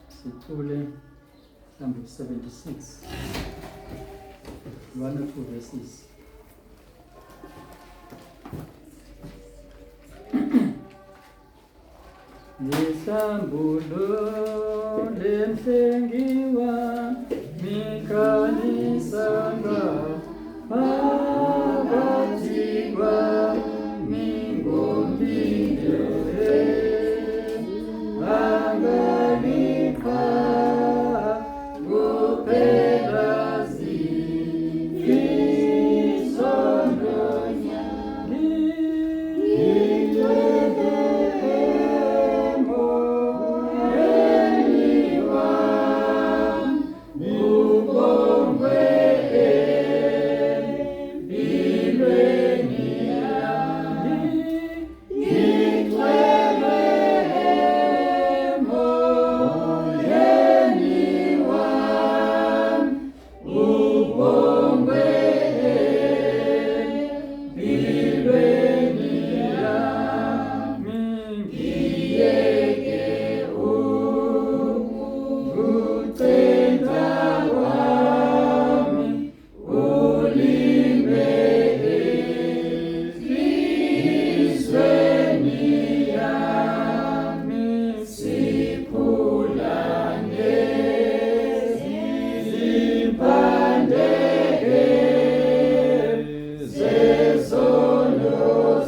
Sicule mhlawumbe 76 one or two verses. Ngihlambulule mhlengiwa mikhanisanga phakathi kwami ngomlindele angaliqha kuphela zifisononya ngigcwele emoyeni wami ubongwe empilweni yami ngigcwele emoyeni wami ubongwe empilweni yami ngiyeke ukucenta kwami ulime enhliziyweni yami siphulane zimpande zezono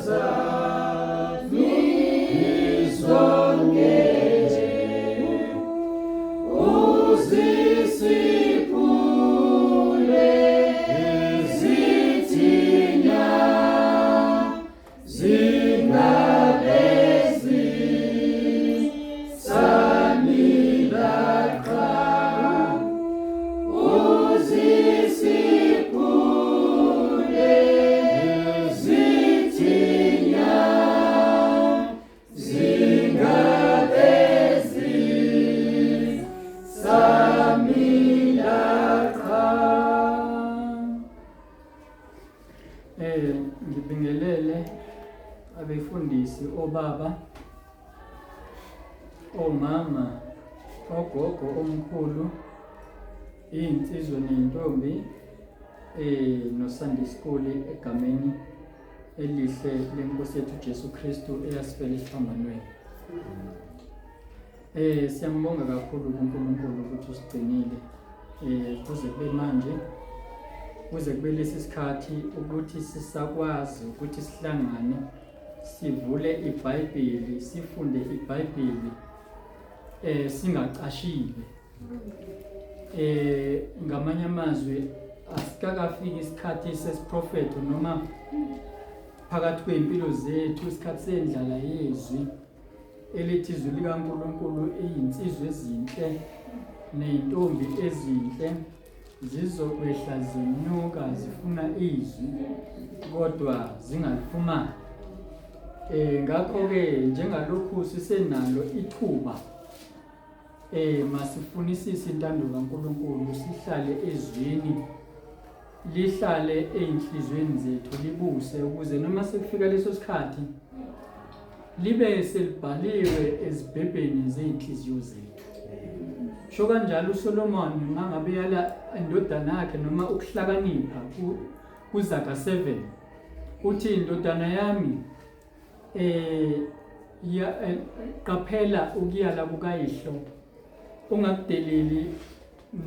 zami zonke uzisiphule zithinya zingabe zisamila qha uzisiphule zithinya zingabe zisamila qha. Ngibingelele abefundisi, obaba, omama, ogogo, omkhulu, iy'nsizwa ney'ntombi no Sunday school egameni elihle lenkosi yethu Jesu Kristu eyasifela esiphambanweni. Siyambonga kakhulu kuNkulunkulu ukuthi usigcinile kuze kube manje, kuze kube lesi sikhathi ukuthi sisakwazi ukuthi sihlangane sivule iBhayibheli, sifunde iBhayibheli singacashile. Ngamanye amazwi asikakafiki isikhathi sesiprofetho noma phakathi kwey'mpilo zethu isikhathi sendlala yezwi elithi izwi likaNkulunkulu iyinsizwa ezinhle ney'ntombi ezinhle zizokwehla zinyuka zifuna izwi kodwa zingalifumani. Ngakho-ke njengalokhu sisenalo ithuba masifunisise intando kaNkulunkulu, sihlale ezwini, lihlale ey'nhliziyweni zethu, libuse ukuze noma sekufika leso sikhathi libe selibhaliwe ezibhebheni zey'nhliziyo zethu. Sho kanjalo uSolomon mangabe yala indodana yakhe noma ukuhlakanipha kuZaga 7 uthi indodana yami qaphela ukuyala kukayihlo, ungakudeleli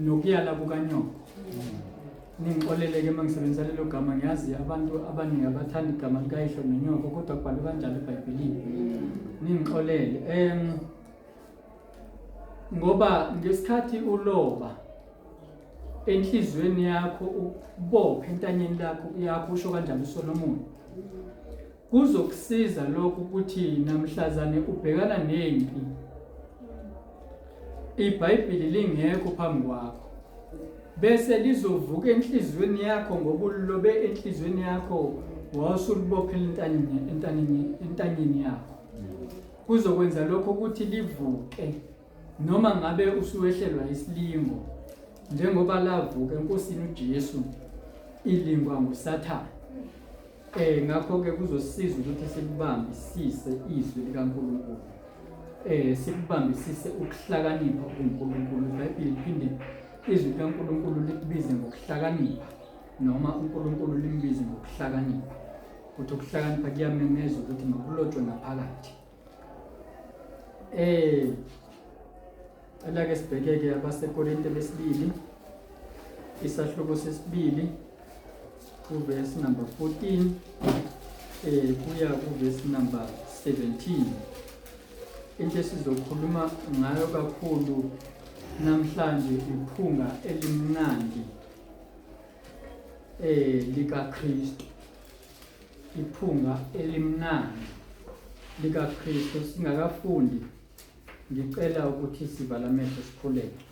nokuyala kukanyoko. Ningixolele-ke uma ngisebenzisa lelo gama, ngiyazi abantu abaningi abathanda igama likayihlo nonyoko, kodwa kubhalwe kanjalo eBhayibhelini. Ningixolele. Ngoba ngesikhathi uloba enhliziyweni yakho ubophe entanyeni lakho yakho, usho kanjalo uSolomon, kuzokusiza lokhu ukuthi namhlazane ubhekana nempi iBhayibheli lingekho phambi kwakho, bese lizovuka enhliziyweni yakho ngoba ulilobe enhliziyweni yakho wawusulibophela entanyeni yakho. Kuzokwenza lokho ukuthi livuke noma ngabe usuwehlelwa isilingo, njengoba lavuka eNkosini uJesu ilingwa nguSathane. Ngakho-ke kuzosiza ukuthi sikubambisise izwi likaNkulunkulu. Sikubambisise ukuhlakanipha kuNkulunkulu. IBhayibheli liphinde izwi likaNkulunkulu likubize ngokuhlakanipha noma uNkulunkulu limbize ngokuhlakanipha. Ukuthi ukuhlakanipha kuyamemeza ukuthi makulotshwe ngaphakathi. Cela ke sibheke-ke abaseKorinte besibili isahluko sesibili kuvesi number 14 kuya kuvesi number 17. Into esizokhuluma ngayo kakhulu namhlanje iphunga elimnandi likaKristu. Iphunga elimnandi likaKristu. Singakafundi ngicela ukuthi sivale amehlo sikhuleke.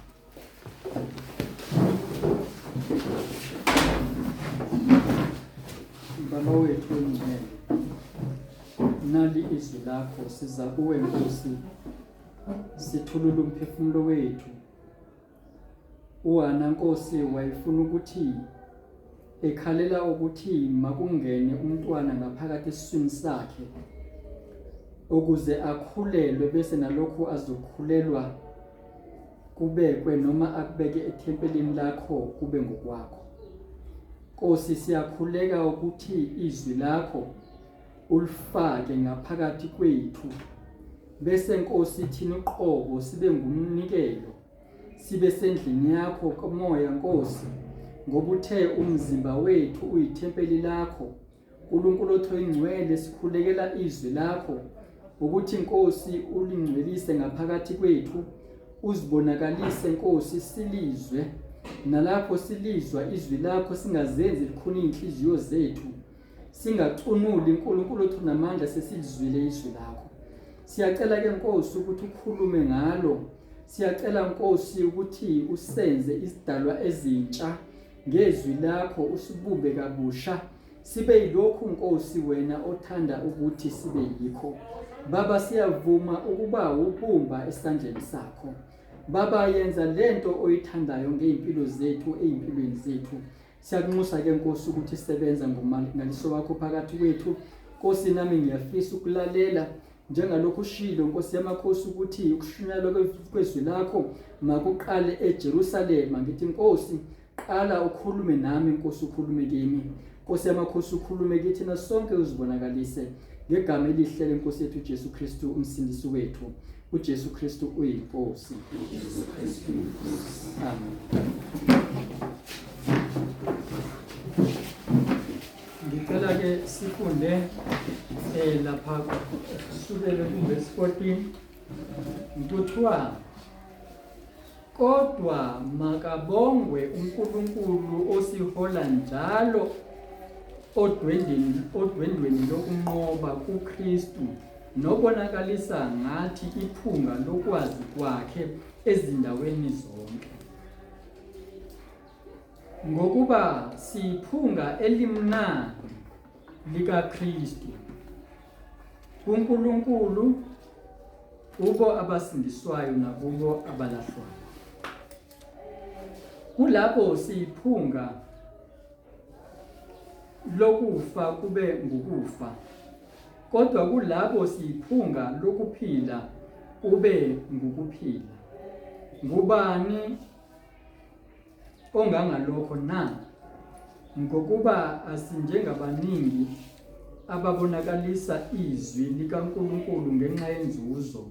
Baba wethu ongcwele, nali izwi lakho, siza kuwe Nkosi, sithulula umphefumulo wethu. UHana Nkosi wayefuna ukuthi ekhalela ukuthi makungene umntwana ngaphakathi esiswini sakhe ukuze akhulelwe bese nalokhu azokhulelwa kubekwe noma akubeke ethempelini lakho kube ngokwakho. Nkosi, siyakhuleka ukuthi izwi lakho ulifake ngaphakathi kwethu bese Nkosi thina uqobo sibe ngumnikelo sibe sendlini yakho komoya Nkosi, ngoba uthe umzimba wethu uyithempeli lakho. uNkulunkulu othoyingcwele, sikhulekela izwi lakho ukuthi Nkosi ulingcwelise ngaphakathi kwethu, uzibonakalise Nkosi, silizwe nalapho silizwa izwi lakho singazenzi likhuni inhliziyo zethu, singacunuli uNkulunkulu othu namandla sesilizwile izwi lakho. Siyacela ke Nkosi ukuthi ukhulume ngalo. Siyacela Nkosi ukuthi usenze isidalwa ezintsha ngezwi lakho, usibumbe kabusha sibe yilokhu Nkosi wena othanda ukuthi sibe yikho. Baba, siyavuma ukuba ubumba esandleni sakho. Baba, yenza lento oyithandayo ngeimpilo zethu, ezimpilweni zethu. Siyakunxusa ke Nkosi ukuthi sebenza ngomangaliso wakho phakathi kwethu. Nkosi, nami ngiyafisa ukulalela njengalokhu ushilo Nkosi yamakhosi ukuthi ukushunyayelwa kwezwi lakho makuqale eJerusalema. Ngithi Nkosi, qala ukhulume nami Nkosi, ukhulume kimi Nkosi yamakhosi, ukhulume kithina sonke, uzibonakalise ngegama elihle lenkosi yethu uJesu Kristu umsindisi wethu. uJesu Kristu uyiNkosi. Amen. Ngicela ke sifunde lapha kusukele kuvesi 14 kuthiwa kodwa makabongwe uNkulunkulu osihola njalo odwendweni lokunqoba kuKristu nobonakalisa ngathi iphunga lokwazi kwakhe ezindaweni zonke. Ngokuba siyiphunga elimnandi likaKristu kuNkulunkulu kubo abasindiswayo nakubo abalahlwayo. Kulapho siyiphunga lokufa kube ngukufa, kodwa kulabo siyiphunga lokuphila kube ngukuphila. Ngubani ongangalokho na? Ngokuba asinjengabaningi ababonakalisa izwi likaNkulunkulu ngenxa yenzuzo,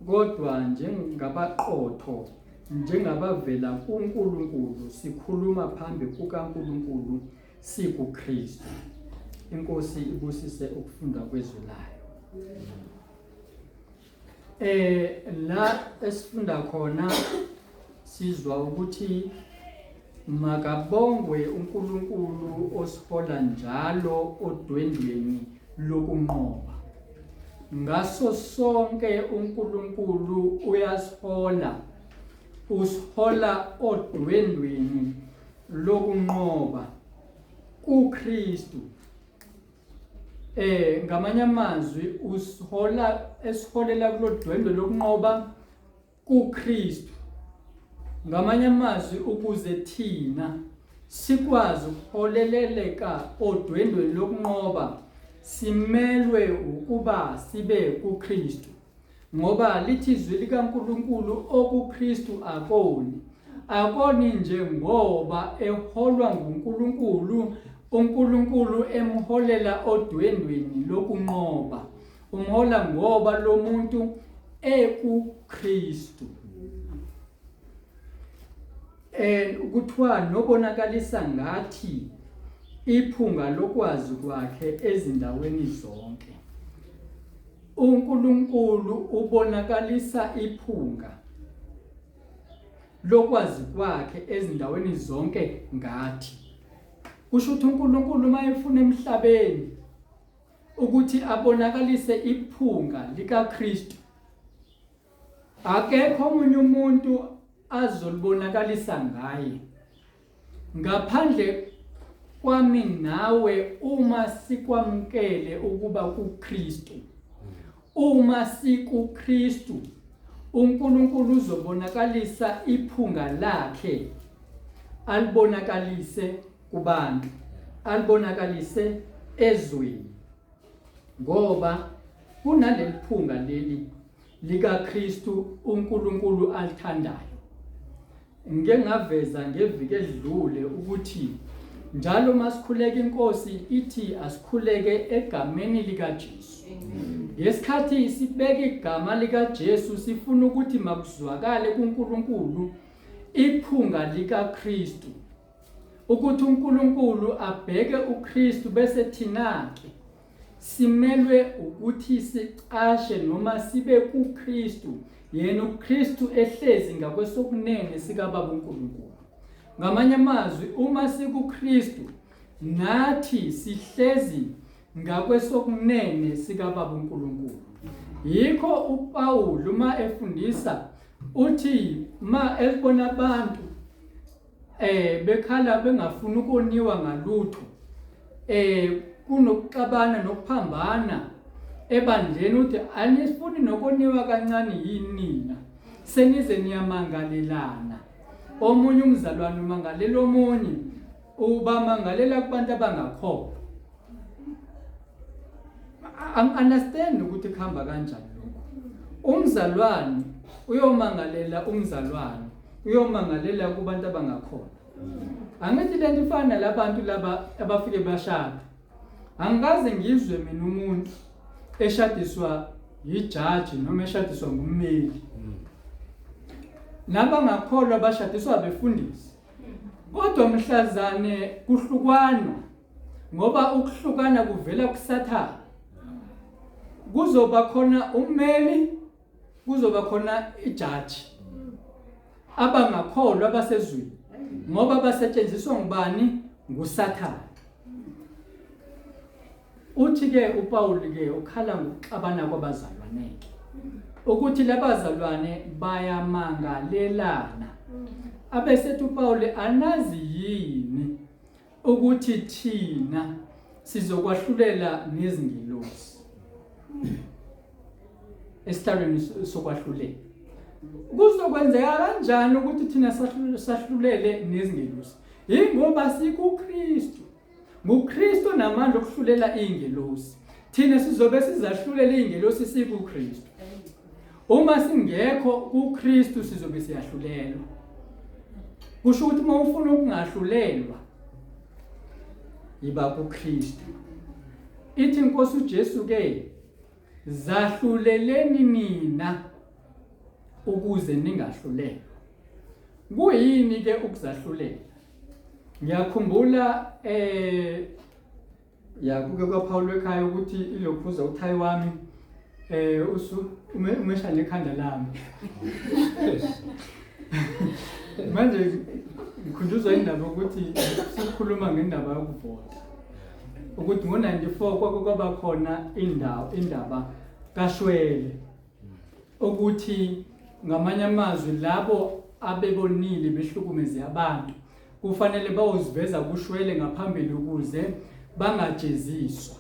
kodwa njengabaqotho, njengabavela kuNkulunkulu, sikhuluma phambi kukaNkulunkulu sikuKristu. Inkosi ibusise ukufunda kwezwi layo. La esifunda khona sizwa ukuthi makabongwe uNkulunkulu osihola njalo odwendweni lokunqoba. Ngaso sonke uNkulunkulu uyasihola, usihola odwendweni lokunqoba kuKristu. Ngamanye amazwi usihola esiholela kulodwendwe lokunqoba kuKristu. Ngamanye amazwi ukuze thina sikwazi ukuholeleleka odwendweni lokunqoba simelwe ukuba sibe kuKristu ngoba lithi izwi likaNkuluNkulu okuKristu akoni akoni nje ngoba eholwa nguNkulunkulu uNkulunkulu emholela odwendweni lokunqoba umhola ngoba lo muntu ekuKristu And kuthiwa nobonakalisa ngathi iphunga lokwazi kwakhe ezindaweni zonke. uNkulunkulu ubonakalisa iphunga lokwazi kwakhe ezindaweni zonke ngathi. Kusho ukuthi uNkulunkulu uma efuna emhlabeni ukuthi abonakalise iphunga likaKristu Akekho omunye umuntu azolibonakalisa ngaye ngaphandle kwami nawe uma sikwamukele ukuba kuKristu. Uma sikuKristu, uNkulunkulu uzobonakalisa iphunga lakhe alibonakalise kubantu, alibonakalise ezweni. Ngoba kunaleli phunga leli likaKristu uNkulunkulu alithandayo. Ngike ngaveza ngeviki edlule ukuthi njalo uma sikhuleka inkosi ithi asikhuleke egameni likaJesu. Ngesikhathi sibeka igama likaJesu sifuna ukuthi makuzwakale kuNkulunkulu iphunga likaKristu. Ukuthi uNkulunkulu abheke uKristu bese thina-ke Simelwe ukuthi sicashe noma sibe kuKristu, yena uKristu ehlezi ngakwesokunene sikaBaba uNkulunkulu. Ngamanye amazwi, uma sikuKristu, nathi sihlezi ngakwesokunene sikaBaba uNkulunkulu. Yikho uPawulu uma efundisa uthi ma ebona abantu eh bekhala bengafuni ukoniwa ngalutho eh kunokuxabana nokuphambana ebandleni uthi anisifuni nokoniwa kancane yini nina senize niyamangalelana omunye umzalwane umangalela omunye ubamangalela kubantu abangakholwa Angi-understand ukuthi kuhamba kanjani lokhu. Umzalwane uyomangalela umzalwane, uyomangalela kubantu abangakhona. Angithi lento ifana nalabantu laba abafike bashada. Angikaze ngizwe mina umuntu eshadiswa yijaji noma eshadiswa ngummeli. Nabangakholwa bashadiswa abefundisi. Kodwa mhlazane kuhlukwanwa ngoba ukuhlukana kuvela kuSathane kuzoba khona ummeli kuzoba khona ijaji abangakholwa abasezwini ngoba basetshenziswa ngubani nguSathane uthi ke uPaul ke ukhala ngokuxabana kwabazalwane ke ukuthi labazalwane bayamangalelana abesethi uPaul anazi yini ukuthi thina sizokwahlulela nezingelosi esihlalweni sokwahlulela kuzokwenzeka kanjani ukuthi thina sahlulele nezingelosi yingoba sikuKristu nguKristu namandla okuhlulela izingelosi thina sizobe sizahlulela izingelosi sikuKristu uma singekho kuKristu sizobe siyahlulelwa kusho ukuthi uma ufuna ukungahlulelwa yiba kuKristu ithi inkosi uJesu ke zahluleleni nina ukuze ningahlulelwa kuyini ke ukuzahlulela ngiyakhumbula eh Ya kuke kwaphawulwa ekhaya ukuthi ilokhuza uthayi wami eh usu umesha nekhanda lami. Manje ngikhunjuzwa indaba ukuthi sikhuluma ngendaba yokuvota. Ukuthi ngo-94 kwake kwaba khona indawo indaba kaShwele ukuthi ngamanye amazwi labo abebonile behlukumeze abantu kufanele bawuziveza kushwele ngaphambili ukuze bangajeziswa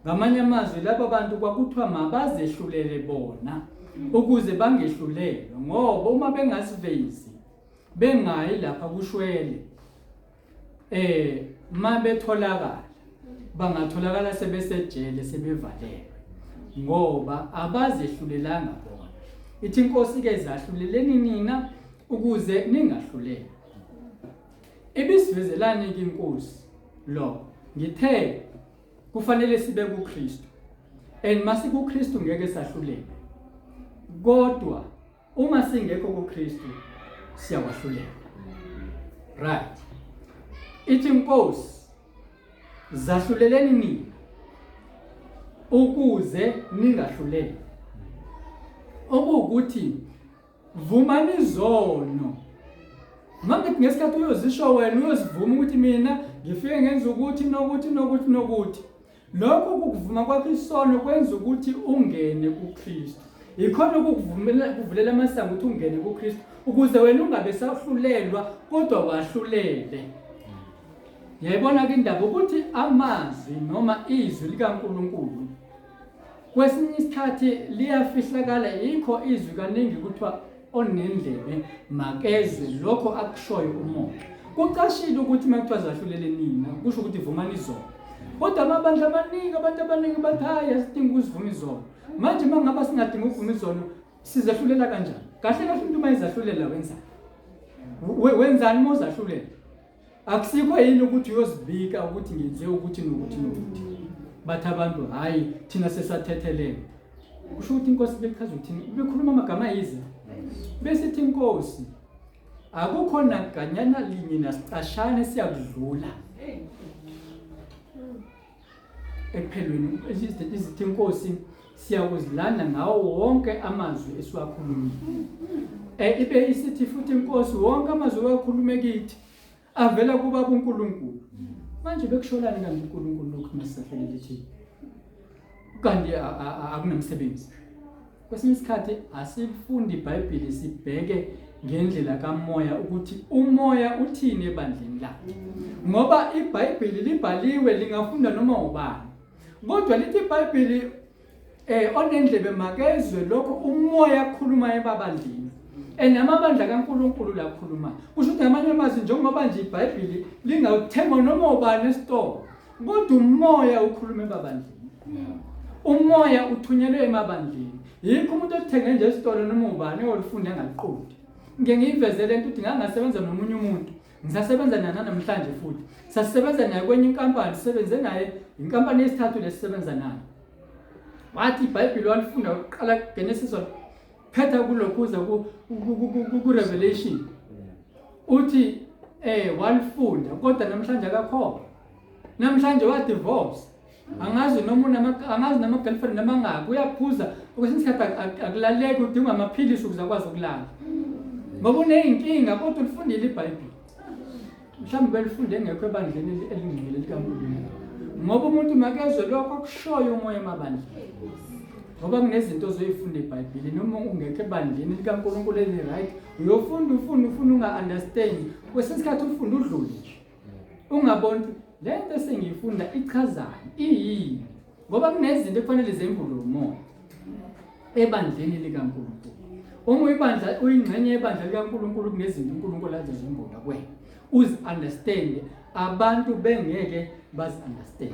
ngamanye amazwi laba bantu kwakuthiwa mabazehlulele bona ukuze bangehlulelwa ngoba uma bengazivezi bengayi lapha kushwele Mabetholakala bangatholakala sebesejele sebevalelwe ngoba abazehlulelanga bona. Ithi inkosi ke zahluleleni nina ukuze ningahlulelwa. Ibisivezelani ke inkosi lo ngithe kufanele sibe kuKristu and masikuKristu ngeke sahlulelwe kodwa Uma singekho kuKristu siyakwahlulelwa. Right. Ithi inkosi zahluleleni nina ukuze ningahlulelwa. Okuwukuthi vumani izono. Mangithi ngesikhathi uyozisho wena uyozivuma ukuthi mina ngifike ngenza ukuthi nokuthi nokuthi nokuthi. Lokho kukuvuma kwakho isono kwenza ukuthi ungene kuKristu. Yikhona ukukuvumela kuvulela amasango ukuthi ungene kuKristu ukuze wena ungabe sahlulelwa kodwa wahlulele. Yayibona ke indaba ukuthi amazwi noma izwi likaNkulunkulu kwesinye isikhathi liyafihlakala yikho izwi kaningi kuthiwa onendlebe makezwe lokho akushoyo umoya. Kucashile ukuthi uma kuthiwa zahlulele nina kusho ukuthi vumani izono. Kodwa amabandla amaningi abantu abaningi bathi hayi asidingi ukuzivuma izono. Manje uma ngaba singadingi ukuvuma izono sizehlulela kanjani? Kahle kahle umuntu uma ezahlulela wenzani? Wenzani uma uzahlulela? Akusikho yini ukuthi uyozibika ukuthi ngenze ukuthi nokuthi nokuthi. Bathi abantu hayi thina sesathethelele. Kusho ukuthi inkosi bechaza ukuthini? Bekhuluma amagama ayize. Bese ithi inkosi akukho naganyana linye nasicashana esiyakudlula. Ekuphelweni izithi inkosi siyakuzilanda ngawo wonke amazwi esiwakhulumile. Ibe isithi futhi inkosi wonke amazwi owakhulume kithi avela kubaba uNkulunkulu. Manje bekusholani kanti uNkulunkulu lokhu masisahlelele thina? Kanti akunamsebenzi. Kwesinye isikhathi asifundi iBhayibheli sibheke ngendlela kamoya ukuthi umoya uthini ebandleni lakhe. Ngoba iBhayibheli libhaliwe lingafunda noma ubani. Kodwa lithi iBhayibheli onendlebe makezwe lokho umoya akhuluma ebabandleni. And amabandla kaNkulunkulu lakhuluma. Kusho ukuthi ngamanye amazwi njengoba nje iBhayibheli lingawuthengwa noma ubani esitolo. Kodwa umoya ukhuluma ebabandleni. Umoya uthunyelwe emabandleni. Yikho umuntu othenge nje esitolo noma ubani olifunda engaliqondi. Ngike ngiyivezele into ukuthi ngangasebenza nomunye umuntu. Ngisasebenza naye namhlanje futhi. Sasisebenza naye kwenye inkampani, sisebenze naye inkampani yesithathu lesisebenza nayo. Wathi iBhayibheli walifunda uqala Genesis phetha kulokhuza ku Revelation. Uthi walifunda kodwa namhlanje akakholwa. Namhlanje wa divorce. Angazi noma unama angazi nama girlfriend noma ngaki uyaphuza kwesinye isikhathi akulaleki udinga amaphilisi ukuze akwazi ukulala. Ngoba uneyinkinga kodwa ulifundile iBhayibheli. Mhlawumbe belifunde engekho ebandleni elingcwele likaNkulunkulu. Ngoba umuntu makezwe lokho akushoyo umoya emabandleni. Ngoba kunezinto ozoyifunda eBhayibhelini noma ungekho ebandleni likaNkulunkulu eli-right uyofunda ufunda ufunda unga-understand kwesinye isikhathi ufunda udlule nje ungaboni ukuthi le nto esengiyifunda ichazani iyini ngoba kunezinto ekufanele zembulwe umoya ebandleni likaNkulunkulu. Uma uyibandla uyingxenye yebandla likaNkulunkulu kunezinto uNkulunkulu azozembula kuwena. Uzi understand abantu bengeke bazi understand.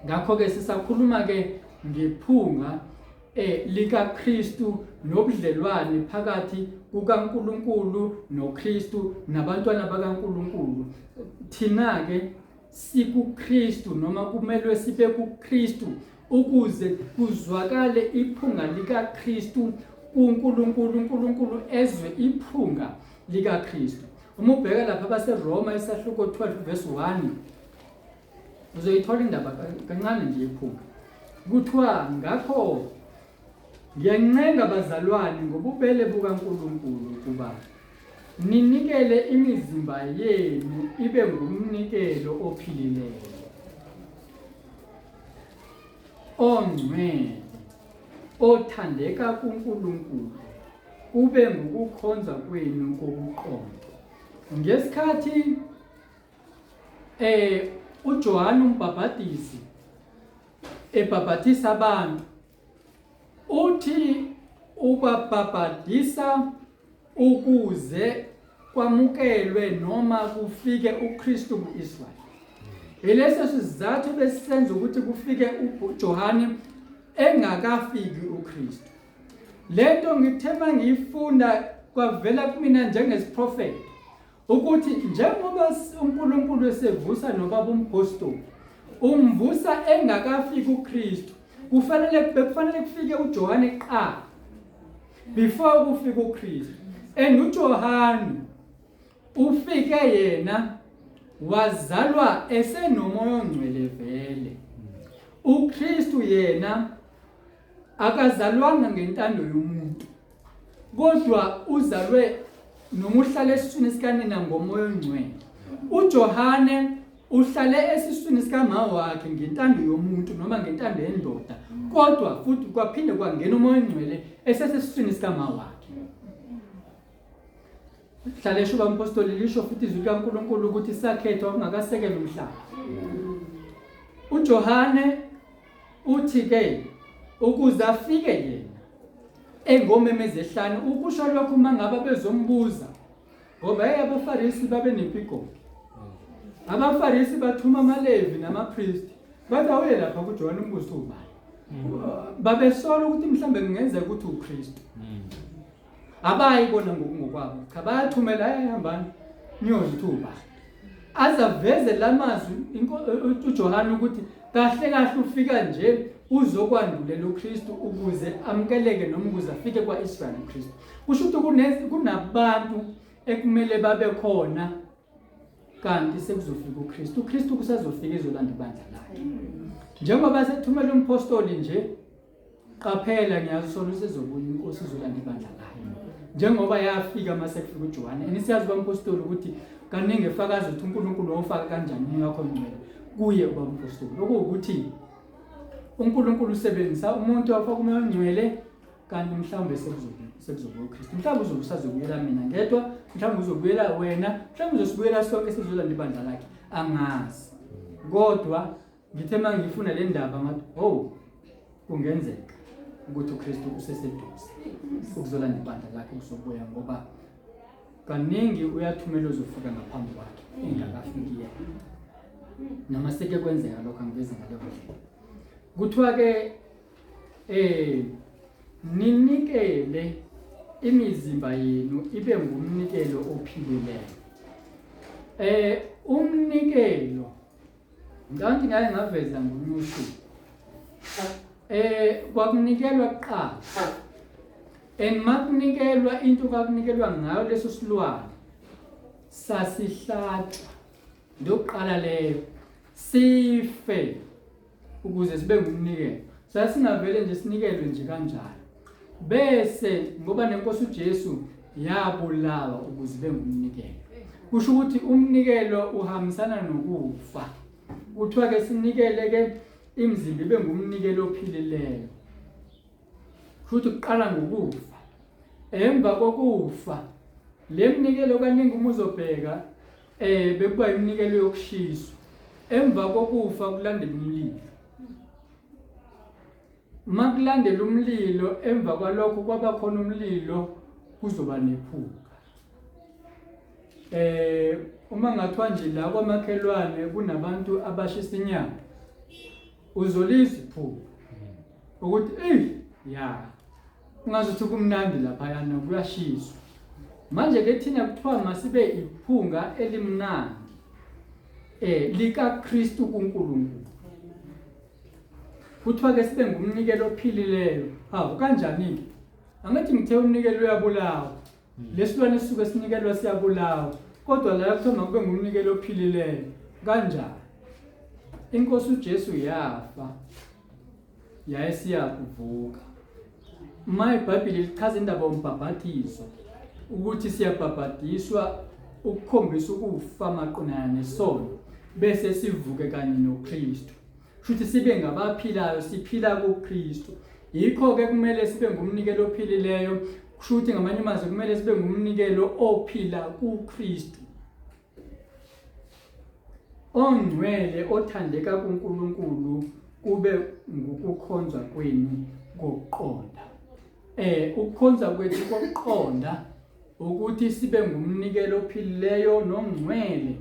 Ngakho ke sisakhuluma ke ngephunga likaKristu nobudlelwane phakathi kukaNkulunkulu noKristu nabantwana bakaNkulunkulu. Thina ke sikuKristu noma kumelwe sibe kuKristu ukuze kuzwakale iphunga likaKristu kuNkulunkulu, uNkulunkulu ezwe iphunga likaKristu. Uma ubheka lapha abaseRoma isahluko 12 verse 1 uzoyithola indaba kancane nje iphunga. Kuthiwa ngakho ngiyancenga bazalwane ngobubele bukaNkulunkulu ukuba ninikele imizimba yenu ibe ngumnikelo ophilileyo ongcwele othandeka kuNkulunkulu kube ngukukhonza kwenu kokuqonda. Ngesikhathi uJohane umbhabhadisi ebhabhathisa abantu uthi ubabhabhadisa ukuze kwamukelwe noma kufike uKristu kuIsrael. Yileso sizathu besisenza ukuthi kufike uJohane engakafiki uKristu. Lento ngithe mangiyifunda kwavela kumina njengesiprofetho ukuthi njengoba uNkulunkulu esevusa nobaba umpostoli umvusa engakafiki uKristu kufanele bekufanele kufike uJohane kuqala before kufika uKristu and uJohane ufike yena wazalwa esenomoya ongcwele vele uKristu yena akazalwanga ngentando yomuntu kodwa uzalwe noma uhlale esiswini sikanina ngomoya ongcwele uJohane uhlale esiswini sikama wakhe ngentando yomuntu noma ngentando yendoda kodwa futhi kwaphinde kwangena umoya ongcwele esesesiswini sikama wakhe Hlale esho umpostoli lisho futhi izwi likaNkulunkulu ukuthi sakhethwa kungakasekela umhlaba. UJohane uthi ke ukuze afike yena engomemeza ehlane ukusho lokhu uma ngabe bezombuza ngoba hey abaFarisi babenempigogo. AbaFarisi bathuma amaLevi namapristi bathi awuye lapha kuJohane umbuzo ubani. Babesola ukuthi mhlambe kungenzeka ukuthi uKristu. Abayi bona ngokungokwabo cha bayathumela ayahambani niyozwa ukuthi ubani aze aveze la mazwi uJohane ukuthi kahle kahle ufika nje uzokwandulela uKristu ukuze amukeleke noma ukuze afike kwa-Israyeli uKristu. Kusho ukuthi kunabantu ekumele babe khona kanti sekuzofika uKristu. uKristu kusazofika ezolanda ibandla lakhe. Njengoba sethumela umpostoli nje Qaphela ngiyasola usezobuya inkosi izolanda ibandla layo. Njengoba yafika mase kufika uJohane. And siyazi bampostoli ukuthi kaningi efakaza ukuthi uNkulunkulu wawufaka kanjani umoya wakho ongcwele kuye ubaba umpostoli. Okuwukuthi uNkulunkulu usebenzisa umuntu wafaka umoya ongcwele kanti mhlawumbe sekuzobuya uKristu. Mhlawumbe uzobe usazobuyela mina ngedwa, mhlawumbe uzobuyela wena, mhlawumbe uzosibuyela sonke sizolanda ibandla lakhe. Angazi. Kodwa Ngithe uma ngifuna le ndaba ngathi, oh, kungenzeka ukuthi uKristu useseduze ukuzolanda ibandla lakhe ukuzobuya ngoba kaningi uyathumela ozofika ngaphambi kwakhe engakafiki yena. Noma seke kwenzeka lokho angivezi ngaleyo ndlela. Kuthiwa ke eh ninikele imizimba yenu ibe ngumnikelo ophilileyo. Eh umnikelo Ngicabanga ngake ngaveza ngolunye usuku. Eh kwakunikelwa kuqala. And makunikelwa into kwakunikelwa ngayo leso silwane sasihlatshwa. Ndokuqala leyo sife ukuze sibe ngumnikelo. Sasingavele nje sinikelwe nje kanjalo. Bese ngoba nenkosi uJesu yabulawa ukuze ibe ngumnikelo. Kusho ukuthi umnikelo uhambisana nokufa. Kuthiwa ke sinikele ke imizimba ibe ngumnikelo ophilileyo. Futhi kuqala ngokufa. Emva kokufa le mnikelo kaningi uma uzobheka eh bekuba iminikelo yokushiswa. Emva kokufa kulandela umlilo. Uma kulandela umlilo emva kwalokho kwaba khona umlilo kuzoba nephunga. Eh uma ngathiwa nje la kwamakhelwane kunabantu abashisa inyama uzolizwa iphunga ukuthi eyi ya ungazuthi kumnandi laphayana kuyashiswa. Manje ke thina kuthiwa masibe iphunga elimnandi eh likaKristu kuNkulunkulu. Kuthiwa ke sibe ngumnikelo ophilileyo. Hawu kanjani-ke? Angithi ngithe umnikelo uyabulawa. Lesilwane sisuke sinikelwa siyabulawa. Kodwa la kuthiwa makube ngumnikelo ophilileyo. Kanjani? Inkosi uJesu yafa yaye siyakuvuka. Uma iBhayibheli lichaza indaba yombhabhathiso ukuthi siyabhabhadiswa ukukhombisa ukufa maqondana nesono bese sivuke kanye noKristu. Shuthi sibe ngabaphilayo siphila kuKristu. Yikho ke kumele sibe ngumnikelo ophilileyo, kusho ukuthi ngamanye amazwi kumele sibe ngumnikelo ophila kuKristu. Ongcwele othandeka kuNkulunkulu kube ngukukhonza kwenu kokuqonda. Eh ukukhonza kwethu kokuqonda Ukuthi sibe ngumnikelo ophilileyo nongcwele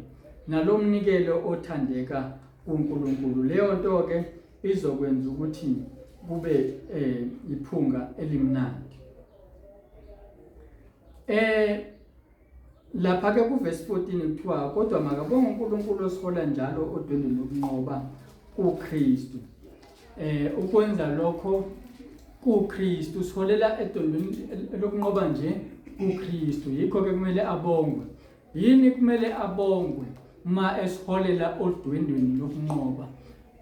nalomnikelo othandeka kuNkulunkulu. Leyo nto ke izokwenza ukuthi kube eh, iphunga elimnandi. Eh lapha ke kuvesi 14 kuthiwa kodwa makabonge uNkulunkulu osihola njalo odwendweni lokunqoba kuKristu. Eh ukwenza lokho kuKristu siholela edondweni lokunqoba nje kuKristu yikho ke kumele abongwe. Yini kumele abongwe uma esiholela odwendweni lokunqoba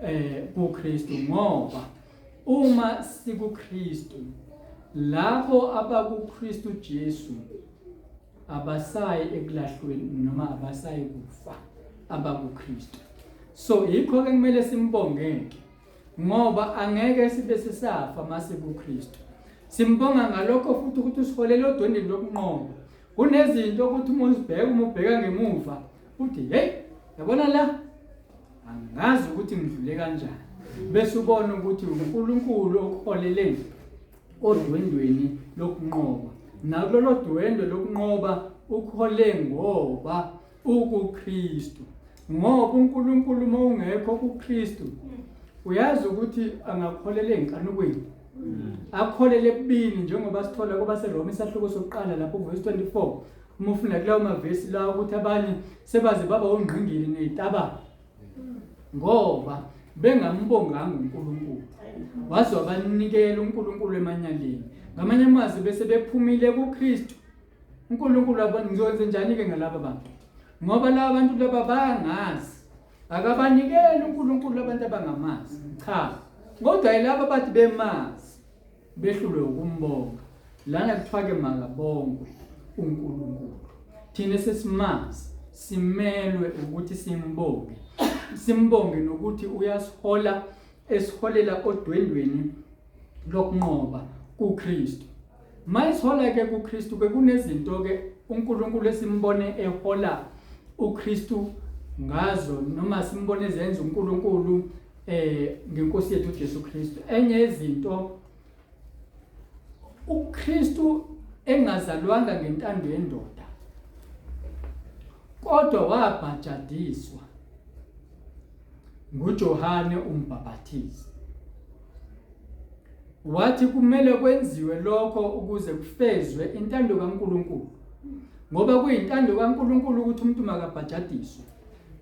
eh kuKristu ngoba uma sikuKristu labo abakuKristu Jesu abasayi ekulahlweni noma abasayi kufa abakuKristu so yikho ke kumele simbongeke ngoba angeke sibe sisafa mase kuKristu simbonga ngalokho futhi ukuthi usiholele odwendweni lokunqoba Kunezinto ukuthi uma uzibheka uma ubheka ngemuva uthi hey yabona la angazi ukuthi ngidlule kanjani bese ubona ukuthi uNkulunkulu okuholele odwendweni lokunqoba nakulolo dwendwe lokunqoba ukuhole ngoba ukuKristu ngoba uNkulunkulu uma ungekho kuKristu uyazi ukuthi angakholela enkanukweni akholele ebubini njengoba sithola kwabaseRoma isahluko sokuqala lapho kuvesi 24 uma ufunda kulawo mavesi lawo ukuthi abanye sebaze baba ongqingili nezitabane ngoba bengambonganga uNkulunkulu waze wabanikela uNkulunkulu emanyaleni ngamanye amazwi bese bephumile kuKristu uNkulunkulu wabona ngizokwenze njani-ke ngalaba bantu ngoba laba bantu laba bayangazi akabanikeli uNkulunkulu abantu abangamazi cha kodwa yilaba bathi bemazi behlulwe ukumbonga lana kuthiwa-ke makabongwe uNkulunkulu thina sesimazi simelwe ukuthi simbonge simbonge nokuthi uyasihola esiholela odwendweni lokunqoba kuKristu Mayisihola ke kuKristu ke kunezinto ke uNkulunkulu esimbone ehola uKristu ngazo noma simbone ezenza uNkulunkulu eh ngenkosi yethu uJesu Kristu. Enye izinto uKristu engazalwanga ngentando yendoda kodwa wabhajadiswa nguJohane umbhaphathizi. Wathi kumele kwenziwe lokho ukuze kufezwe intando kaNkulunkulu. Ngoba kuyintando kaNkulunkulu ukuthi umuntu makabhajadiswe.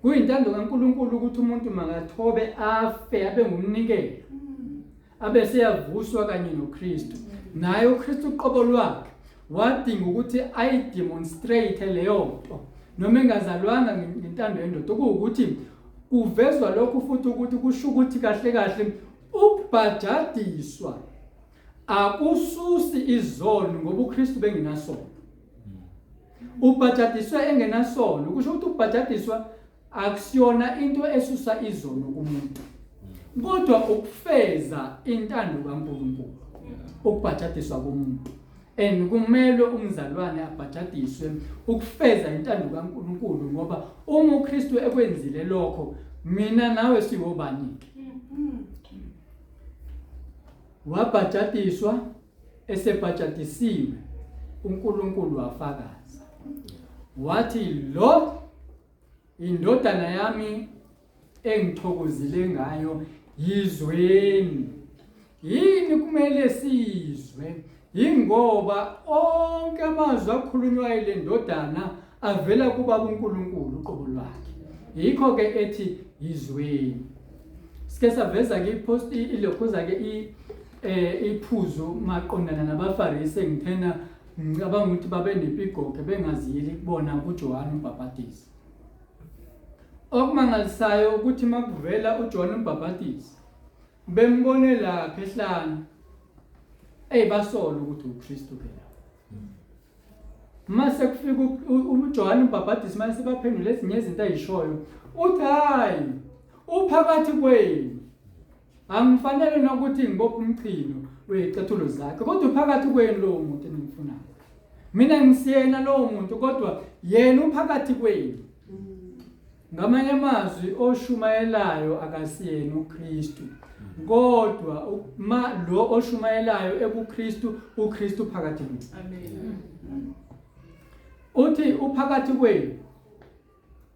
Kuyintando kaNkulunkulu ukuthi umuntu makathobe afe abe ngumnikelo. Abe seyavuswa kanye noKristu. Naye uKristu uqobo lwakhe wadinga ukuthi ayidemonstrate leyo nto noma engazalwanga ngentando yendoda okuwukuthi kuvezwa lokhu futhi ukuthi kusho ukuthi kahle kahle Ukubhajadiswa akususi izono ngoba uKristu bengenasono. Ubhajadiswe engenasono kusho ukuthi ukubhajadiswa akusiyona into esusa izono kumuntu. Kodwa ukufeza intando kaNkulunkulu ukubhajadiswa komuntu. And kumelwe umzalwane abhajadiswe ukufeza intando kaNkulunkulu ngoba uma uKristu ekwenzile lokho mina nawe siwobani-ke wabhajadiswa esebhajadisiwe uNkulunkulu wafakaza wathi lo Indodana yami engithokozile ngayo yizweni. Yini kumele sizwe? Yingoba onke amazwi akhulunywayo le ndodana avela kubaba uNkulunkulu uqobo lwakhe. Yikho ke ethi yizweni. Sike saveza ke ipost ilokhuza ke i eh iphuzu maqondana nabaFarisi ngithena Ngicabanga ukuthi babenepigoge bengaziyeli kubona kuJohane uMbhabhadisi. Okumangalisayo ukuthi makuvela uJohane uMbhabhadisi bembone lapha ehlane eyi basola ukuthi uKristu ke la. Mase kufika uJohane uMbhabhadisi mase baphendula ezinye izinto ayishoyo uthi hayi uphakathi kwenu Angifanele nokuthi ngibophe umchino weyicathulo zakhe kodwa uphakathi kwenu lowo muntu enimfunayo. Mina ngisiyena lowo muntu kodwa yena uphakathi kwenu. Ngamanye amazwi oshumayelayo akasiyena uKristu. Kodwa ma lo oshumayelayo ekuKristu uKristu phakathi kwethu. Amen. Uthi uphakathi kwenu.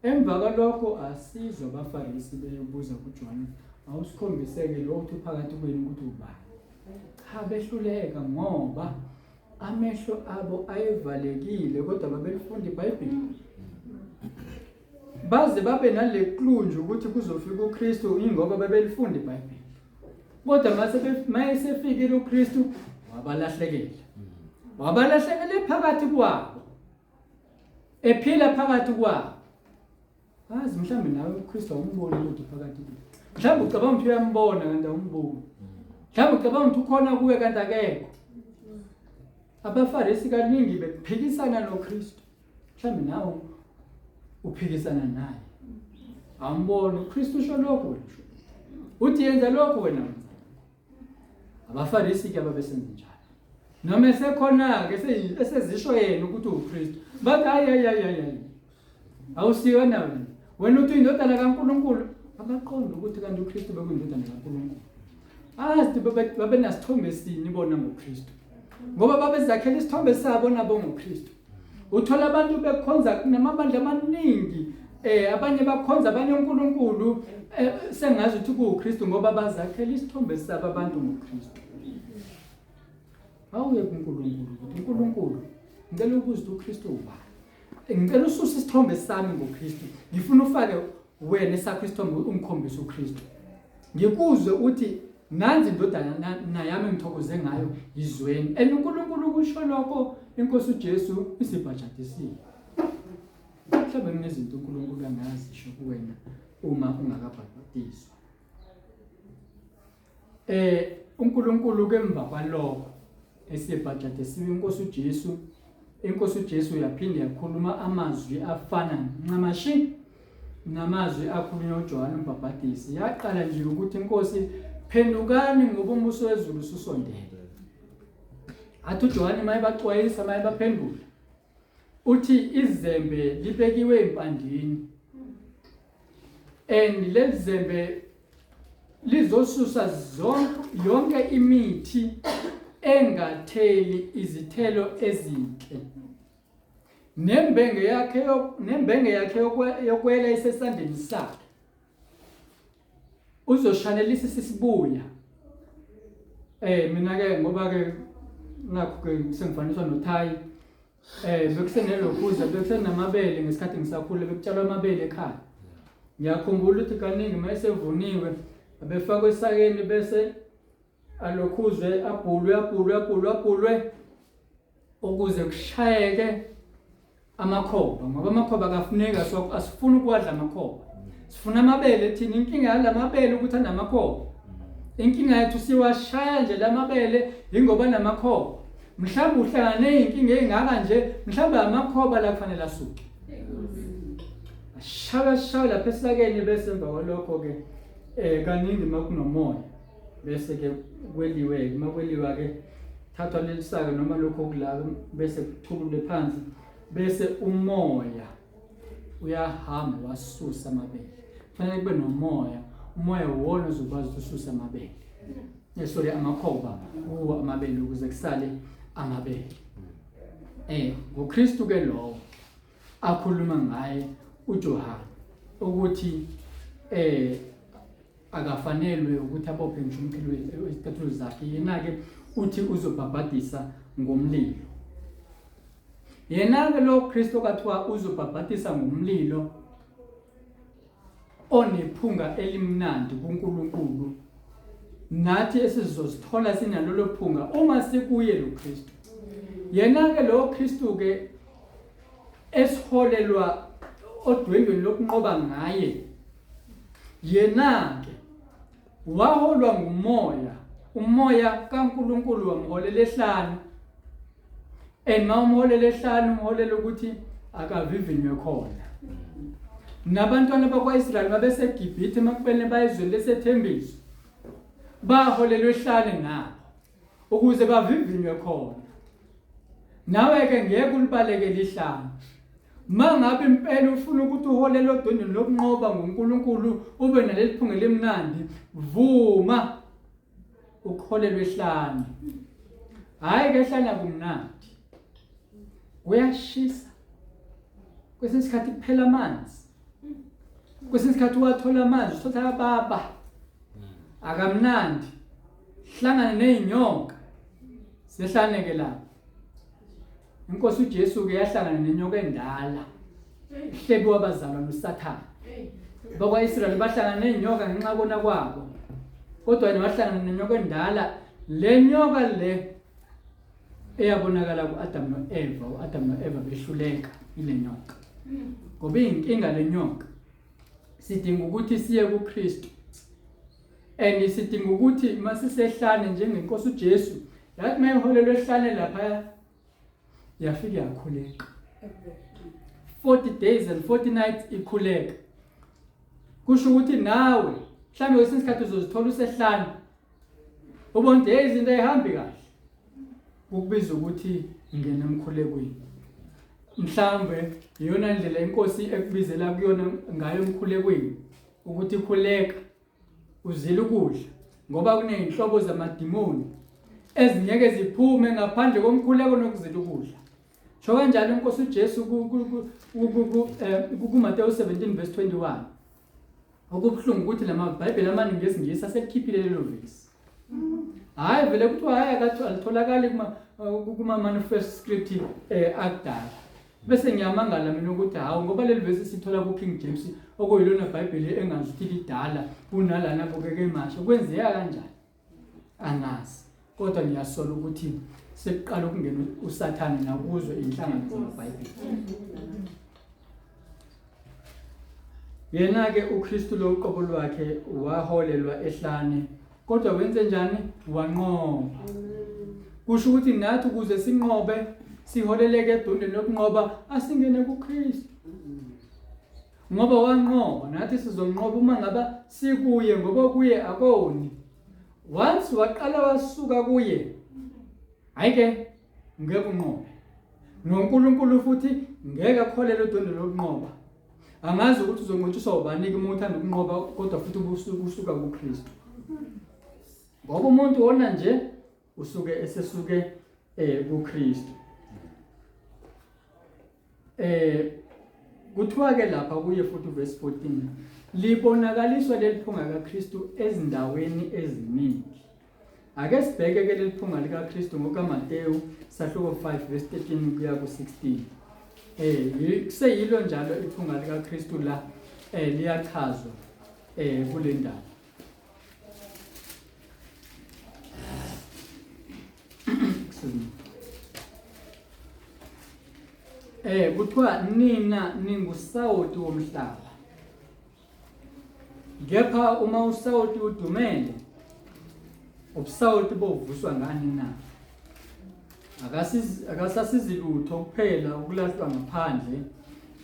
Emva kwalokho asizwa abaFarisi beyobuza kuJohane, awusikhombiseke lo uthi uphakathi kwenu ukuthi ubani? Cha, behluleka ngoba amehlo abo ayevalekile kodwa babelifunda iBhayibheli. Baze babe nale clue nje ukuthi kuzofika uKristu ingoba babelifunda iBhayibheli. Kodwa mase mayesefikile uKristu wabalahlekela. Wabalahlekela phakathi kwabo. Ephila phakathi kwabo. Azi mhlawumbe nawe uKristu awumboni ukuthi phakathi kuwe. Mhlawumbe ucabanga ukuthi uyambona kanti awumboni. Mhlawumbe ucabanga ukuthi ukhona kuwe kanti akekho. AbaFarisi kaningi bephikisana noKristu. Mhlawumbe nawe uphikisana naye. Awumboni uKristu usho lokho wena usho. Uthi yenza lokho wena wenza. AbaFarisi ke ababesenza njalo. Noma esekhona-ke esezisho yena ukuthi uwuKristu. Bathi hayi hayi hayi hayi. Awusiyona wena. Wena uthi uyindodana kaNkulunkulu. Abaqonda ukuthi kanti uKristu bekuyindodana kaNkulunkulu. Azi babenasithombe sini bona ngoKristu. Ngoba babezakhela isithombe sabo nabo ngoKristu. Uthola abantu bekhonza kunamabandla amaningi eh abanye bakhonza abanye uNkulunkulu eh, sengazi ukuthi kuwuKristu ngoba bazakhela isithombe sabo abantu ngoKristu. Awuye kuNkulunkulu ukuthi uNkulunkulu ngicela ukubuza ukuthi uKristu ubani. Ngicela ususe isithombe sami ngoKristu. Ngifuna ufake wena esakho isithombe ungikhombise uKristu. Ngikuzwe uthi nanzi indodana nayami engithokoze ngayo yizweni. And uNkulunkulu kusho lokho inkosi uJesu isibhajadisile. Mhlawumbe kunezinto uNkulunkulu angazisho kuwena uma ungakabhabhadiswa. Eh uNkulunkulu kemva kwalokho esebhajadisiwe inkosi uJesu inkosi uJesu yaphinde yakhuluma amazwi afana ncamashi namazwi akhulunywa uJohane uMbhabhadisi yaqala nje ukuthi inkosi phendukani ngoba umbuso wezulu ususondele athi uJohane mayebaxwayisa mayebaphendula uthi izembe libekiwe empandini and leli zembe lizosusa zonke yonke imithi engatheli izithelo ezinhle nembenge yakhe nembenge yakhe yokwela isesandleni sakhe uzoshanelisa isisibuya eh mina ke ngoba ke nakho ke sengifaniswa nothayi Eh bekusenelokhuza bekusenamabele ngesikhathi ngisakhula bekutshalwa amabele ekhaya. Ngiyakhumbula ukuthi kaningi uma esevuniwe abefakwe esakeni bese alokhuzwe abhulwe abhulwe abhulwe abhulwe ukuze kushayeke amakhoba ngoba amakhoba akafuneki asifuni ukuwadla amakhoba. Sifuna amabele thina inkinga yalamabele ukuthi anamakhoba. Inkinga yethu siwashaya nje lamabele ingoba namakhoba. Mhlawumbe uhlangane inkinga engaka nje, mhlawumbe amakhoba la kufanele asuke. Ashaya shaya lapha esakeni bese emva kwalokho ke eh kaningi makunomoya bese ke kweliwe ke makweliwa ke thathwa leli saka noma lokho okulaka bese kuthulule phansi bese umoya uyahamba wasusa amabele kufanele kube nomoya umoya wona ozokwazi ukususa amabele eh, sorry amakhoba kuwo amabele ukuze kusale amabele eh ngoKristu ke lowo akhuluma ngaye uJohane ukuthi eh akafanelwe ukuthi abophe ngisho umqhilo wezicathulo zakhe yena ke uthi uzobhabhadisa ngomlilo Yena-ke lo Kristu okathiwa uzobhabhatisa ngomlilo onephunga elimnandi kuNkulunkulu nathi esizozithola sinalolo phunga uma sikuye lo Kristu. Yena-ke lo Kristu-ke esiholelwa odwendweni lokunqoba ngaye yena-ke waholwa ngumoya umoya kaNkulunkulu wamholela ehlane and uma umholela ehlane umholela ukuthi akavivinywe khona nabantwana bakwa-Israyeli babeseGibhithe emakubeni bayezweni lesethembiso baholelwe ehlane nabo ukuze bavivinywe khona nawe-ke ngeke ulibalekele ihlane Mangabe impela ufuna ukuthi uholele odondweni lokunqoba ngoNkulunkulu ube naleli phunga elimnandi, vuma ukuholelwa ehlane. Hhayi ke ehlane akumnandi. Kuyashisa. Kwesinye isikhathi kuphela amanzi. Kwesinye isikhathi uwathola amanzi, uthatha ababa. Akamnandi. Hlangana nezinyoka. Sehlaneke lapho. Inkosi uJesu ke yahlangana nenyoka endala. Hlebi wabazalwa noSathane. Bakwa-Israyeli bahlangana nenyoka ngenxa kona kwabo. Kodwa yena wahlangana nenyoka endala. Le nyoka le eyabonakala ku-Adam no-Eva, u-Adam no-Eva behluleka ile nyoka. Ngoba iyinkinga le nyoka. Sidinga ukuthi siye kuKristu. And sidinga ukuthi masisehlane njengenkosi uJesu, yathi mayiholelwe ehlane lapha yafika yakhuleka. 40 days and 40 nights ikhuleka. Kusho ukuthi nawe mhlawumbe kwesinye isikhathi uzozithola usehlane. Ubona ukuthi hey izinto ayihambi kahle. Kukubiza ukuthi ngena emkhulekweni. Mhlawumbe iyona ndlela inkosi ekubizela kuyona ngayo emkhulekweni ukuthi khuleka uzile ukudla ngoba kuney'nhlobo zamadimoni ezingeke ziphume ngaphandle komkhuleko nokuzila ukudla. Sho kanjalo inkosi uJesu kuMateyu 17 verse 21. Okubuhlungu ukuthi la maBhayibheli amaningi esiNgisi aselikhiphile lelo vesi. Hhayi vele kuthiwa hhayi alitholakali kuma-manifest script akudala. Bese ngiyamangala mina ukuthi hawu ngoba leli vesi sithola ku-King James okuyilona Bhayibheli engazi ukuthi lidala kunalana bukeke emasha. Kwenzeka kanjani? Angazi. Kodwa ngiyasola ukuthi sekuqala ukungena uSathane nakuzo inhlangano zamaBhayibheli. Yena-ke uKristu lo uqobo lwakhe waholelwa ehlane, kodwa wenze njani? Wanqoba. Kusho ukuthi nathi ukuze sinqobe siholeleke edondeni lokunqoba asingene kuKristu. Ngoba wanqoba, nathi sizonqoba uma ngaba sikuye ngoba kuye akoni. Once waqala wasuka kuye, hayi ke ngeke unqobe. NoNkulunkulu futhi ngeke akholele udondolo lokunqoba. Angazi ukuthi uzonqotshiswa ubani-ke uma uthanda ukunqoba kodwa futhi usuka kuKristu. Ngoba umuntu wona nje usuke esesuke kuKristu. Kuthiwa ke lapha kuye futhi uverse 14 libonakaliswa leli phunga kaKristu ezindaweni eziningi. Ake sibheke ke leli phunga likaKristu ngokaMateyu sahluko 5 verse 13 kuya ku-16. Kuseyilo njalo iphunga likaKristu la liyachazwa kule ndaba. Excuse me. Kuthiwa nina ningusawoti womhlaba. Kepha uma usawoti udumele, ubusawoti bovuswa ngani na? Akasasizi lutho kuphela ukulahlwa ngaphandle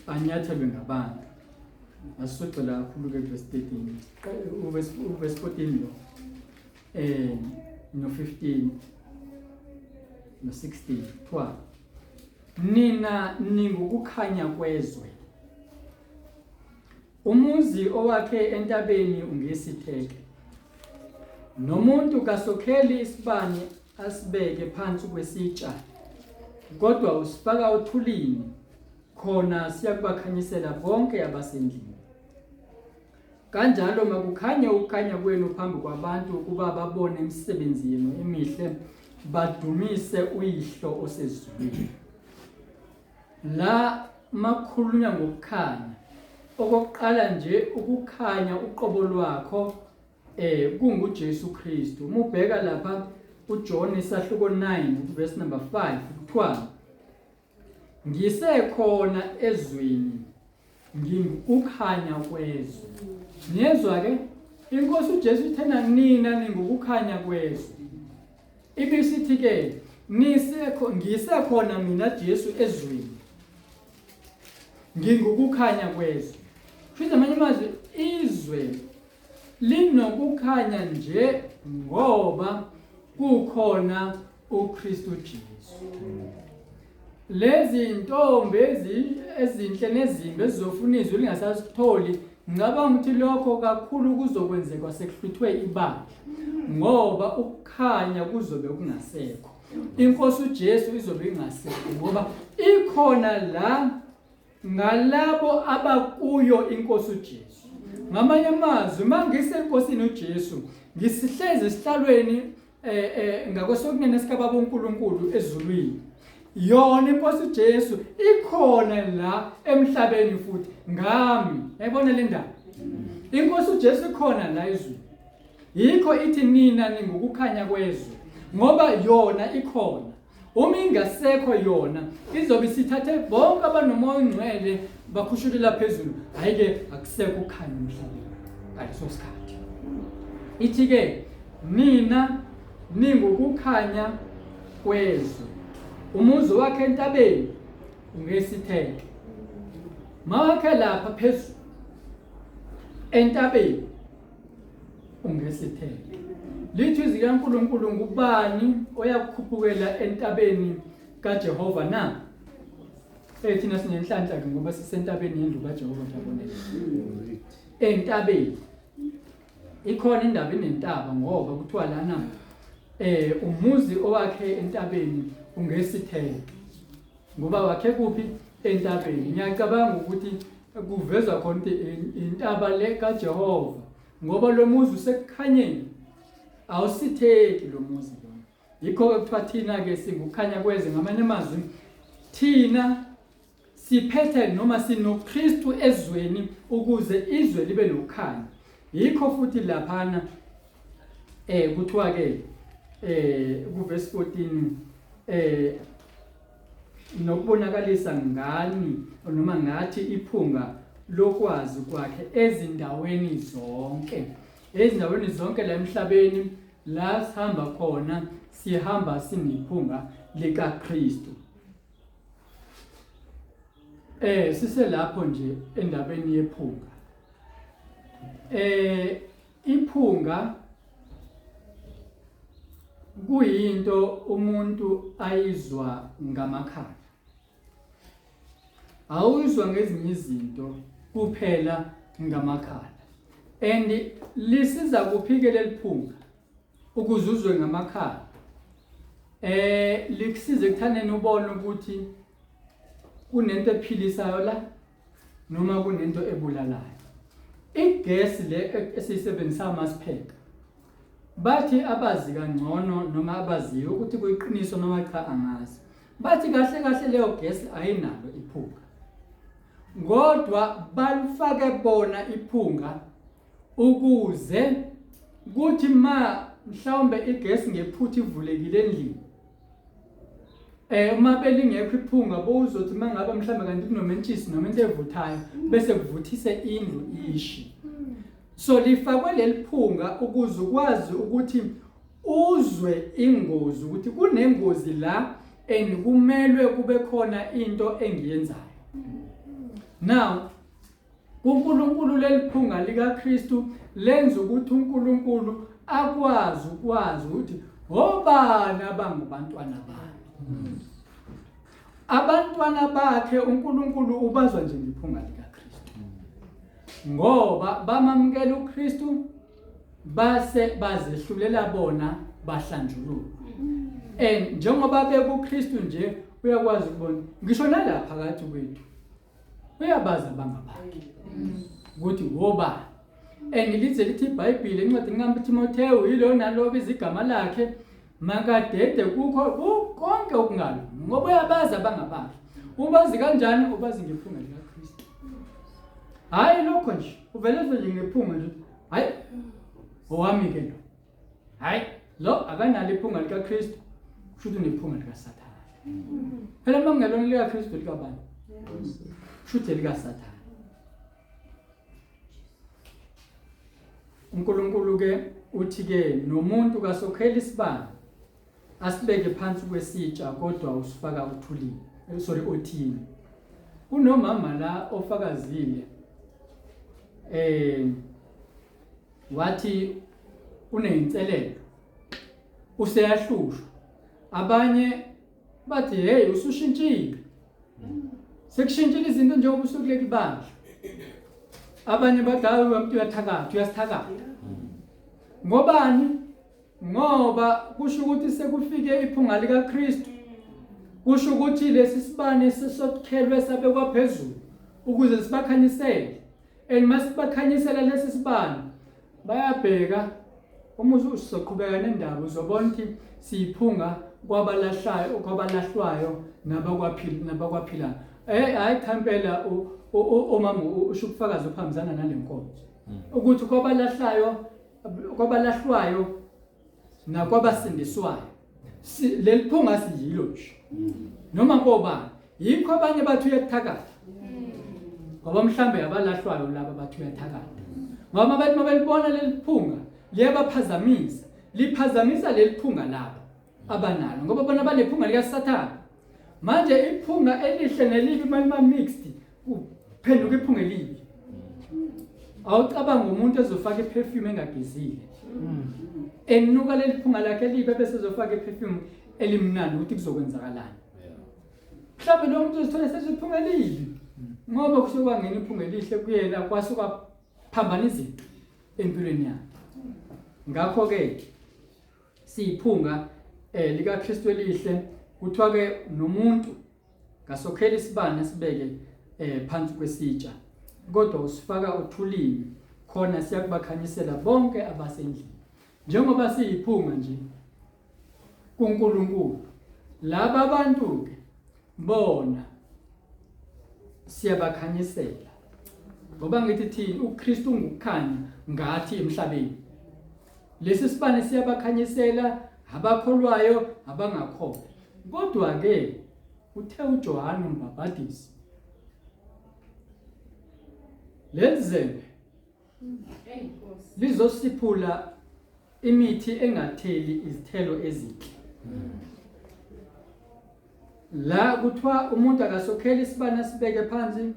anyathelwe ngabantu. Asisogxila kakhulu ke verse 13. Uverse 14 lo. No 15 no 16 kuthiwa nina ningukukhanya kwezwe. Umuzi owakhe entabeni ungesitheke. Nomuntu kasokheli isibani asibeke phansi kwesitsha, kodwa usifaka othulini, khona siyakubakhanyisela bonke abasendlini. Kanjalo makukhanye ukukhanya kwenu phambi kwabantu ukuba babone imisebenzi yenu emihle, badumise uYihlo osezulwini. La makukhulunywa ngokukhanya, okokuqala nje ukukhanya uqobo lwakho kunguJesu Kristu. Uma ubheka lapha uJohn isahluko 9 verse number 5 kuthiwa ngisekhona ezweni ngingukukhanya kwezwe. Niyezwa ke inkosi uJesu ithena nina ningukukhanya kwezwe. Ibisithi ke nisekho ngisekhona mina Jesu ezweni. Ngingukukhanya kwezwe. Kusho amanye amazwi izwe linokukhanya nje ngoba kukhona uKristu Jesu. Lezi ntombi ezinhle nezimbi ezizofuna izwi lingasasitholi, ngicabanga ukuthi lokho kakhulu kuzokwenzeka sekuhlwithwe ibandla, ngoba ukukhanya kuzobe kungasekho. Inkosi uJesu izobe ingasekho ngoba ikhona la Ngalabo abakuyo inkosi uJesu. Ngamanye amazwi mangisenkosini uJesu ngisihlezi esihlalweni eh eh ngakwesokunene sikababa uNkulunkulu ezulwini. Yona inkosi uJesu ikhona la emhlabeni futhi ngami. Yayibona le ndaba? Inkosi uJesu ikhona la ezulwini. Yikho ithi nina ningukukhanya kwezwe ngoba yona ikhona. Uma ingasekho yona izobe isithathe bonke abanomoya ongcwele bakhushulela phezulu. Hhayi-ke akusekho ukukhanya emhlabeni ngaleso sikhathi. Ithi-ke nina ningukukhanya kwezwe. Umuzi wakhe entabeni ungesitheke. Mawakhe lapha phezulu entabeni ungesitheke. Lithi izwi likaNkulunkulu ngubani oyakukhuphukela entabeni kaJehova na? Eh thina sinenhlanhla ke ngoba sisentabeni yendlu kaJehova ngiyabona. Entabeni. Ikhona indaba inentaba ngoba kuthiwa lana eh umuzi owakhe entabeni ungesitheke. Ngoba wakhe kuphi entabeni. Ngiyacabanga ukuthi kuvezwa khona ukuthi intaba le kaJehova ngoba lo muzi usekukhanyeni awusitheki lo muzi lona. Yikho-ke kuthiwa thina-ke singukhanya kweze ngamanye amazwi thina siphethe noma sinoKristu ezweni ukuze izwe libe nokukhanya. Yikho futhi laphana eh kuthiwa ke eh kuverse 14 eh nokubonakalisa ngani noma ngathi iphunga lokwazi kwakhe ezindaweni zonke ezindaweni zonke la emhlabeni la sihamba khona sihamba sinephunga likaKristu. Eh siselapho nje endabeni yephunga. Eh iphunga kuyinto umuntu ayizwa ngamakhala. Awuyizwa ngezinye izinto kuphela ngamakhala. And lisiza kuphi-ke leli phunga? Ukuze uzwe ngamakhala. Eh likusiza ekuthaneni ubone ukuthi kunento ephilisayo la noma kunento ebulalayo. Igesi le esiyisebenzisa masipheka. Bathi abazi kangcono noma abaziyo ukuthi kuyiqiniso noma cha angazi. Bathi kahle kahle leyo gesi ayinalo iphunga. Kodwa balifake bona iphunga ukuze kuthi ma mhlawumbe igesi ngephutha ivulekile endlini eh uma belingekho iphunga bowuzothi mangabe mhlawumbe kanti kunomentshisi noma into evuthayo bese kuvuthise indlu ishi so lifakwe leli phunga ukuze ukwazi ukuthi uzwe ingozi ukuthi kunengozi la and kumelwe kube khona into engiyenzayo now kuNkulunkulu leliphunga likaKristu lenza ukuthi uNkulunkulu akwazi ukwazi ukuthi obani abangubantwana bami abantwana bakhe uNkulunkulu ubazwa nje ngephunga likaKristu ngoba bamamukela uKristu base bazehlulela bona bahlanjululwa and njengoba bekuKristu nje uyakwazi ukubona ngisho nalapha phakathi kwethu uyabazi abangabakhe ukuthi wobani and lize lithi iBhayibheli encwadini kaTimothewu yilo nalobo izigama lakhe makadede kukho konke okungalungi ngoba uyabazi abangabakhe ubazi kanjani ubazi ngephunga likaKristu hayi lokho nje uvele nje ngephunga nje hayi owami ke lo hayi lo akanalo iphunga likaKristu kusho ukuthi unephunga likaSathane phela uma kungelona likaKristu likabani kusho ukuthi likaSathane uNkulunkulu ke uthi ke nomuntu kasokhela isibani asibeke phansi kwesitsha kodwa usifaka uthulini eh, sorry othini kunomama la ofakazile eh wathi uneyinselelo useyahlushwa abanye bathi hey usushintshile sekushintshile izinto njengoba usukuleli bandla abanye bathi hayi umuntu uyathakatha uyasithakatha ngobani ngoba kusho ukuthi sekufike iphunga likaKristu kusho ukuthi lesi sibane sesokhelwe sabekwa phezulu Ukuze sibakhanyisele. And masibakhanyisela lesi sibani bayabheka uma uzoqhubeka nendaba uzobona ukuthi siyiphunga kwabalahlayo kwabalahlwayo nabakwaphila nabakwaphilayo. Eh hayi cha impela umama usho ubufakazi ophambisana nale nkonzo. Ukuthi kwabalahlayo kwabalahlwayo nakwabasindiswayo leli phunga siyilo nje noma kobani yikho abanye bathi uyathakatha ngoba mhlambe abalahlwayo laba bathi uyathakatha ngoba bathi mabelibona leli phunga liyabaphazamisa liphazamisa leli phunga labo abanalo ngoba bona banephunga likaSathane manje iphunga elihle nelibi malima mixed kuphenduka iphunga elibi awucabanga umuntu ezofaka iperfume engagezile enuka leli phunga lakhe elibi bese ezofaka iperfume elimnandi ukuthi kuzokwenzakalani mhlawumbe lo muntu uzithola seziphunga elibi ngoba kusuke kwangena iphunga elihle kuyena kwasuka phambana izinto empilweni yakhe ngakho-ke siyiphunga eh likaKristu elihle kuthiwa ke nomuntu ngasokhela isibane sibeke eh phansi kwesitsha kodwa usifaka othulini khona siyakubakhanyisela bonke abasendlini njengoba siyiphunga nje kuNkulunkulu laba abantu ke bona siyabakhanyisela ngoba ngithi thina uKristu ungukukhanya ngathi emhlabeni Lesi sibane siyabakhanyisela abakholwayo abangakholwa. Kodwa ke uthe uJohane umbhabhadisi leli zembe lizosiphula imithi engatheli izithelo ezinhle. La kuthiwa umuntu akasokheli isibane asibeke phansi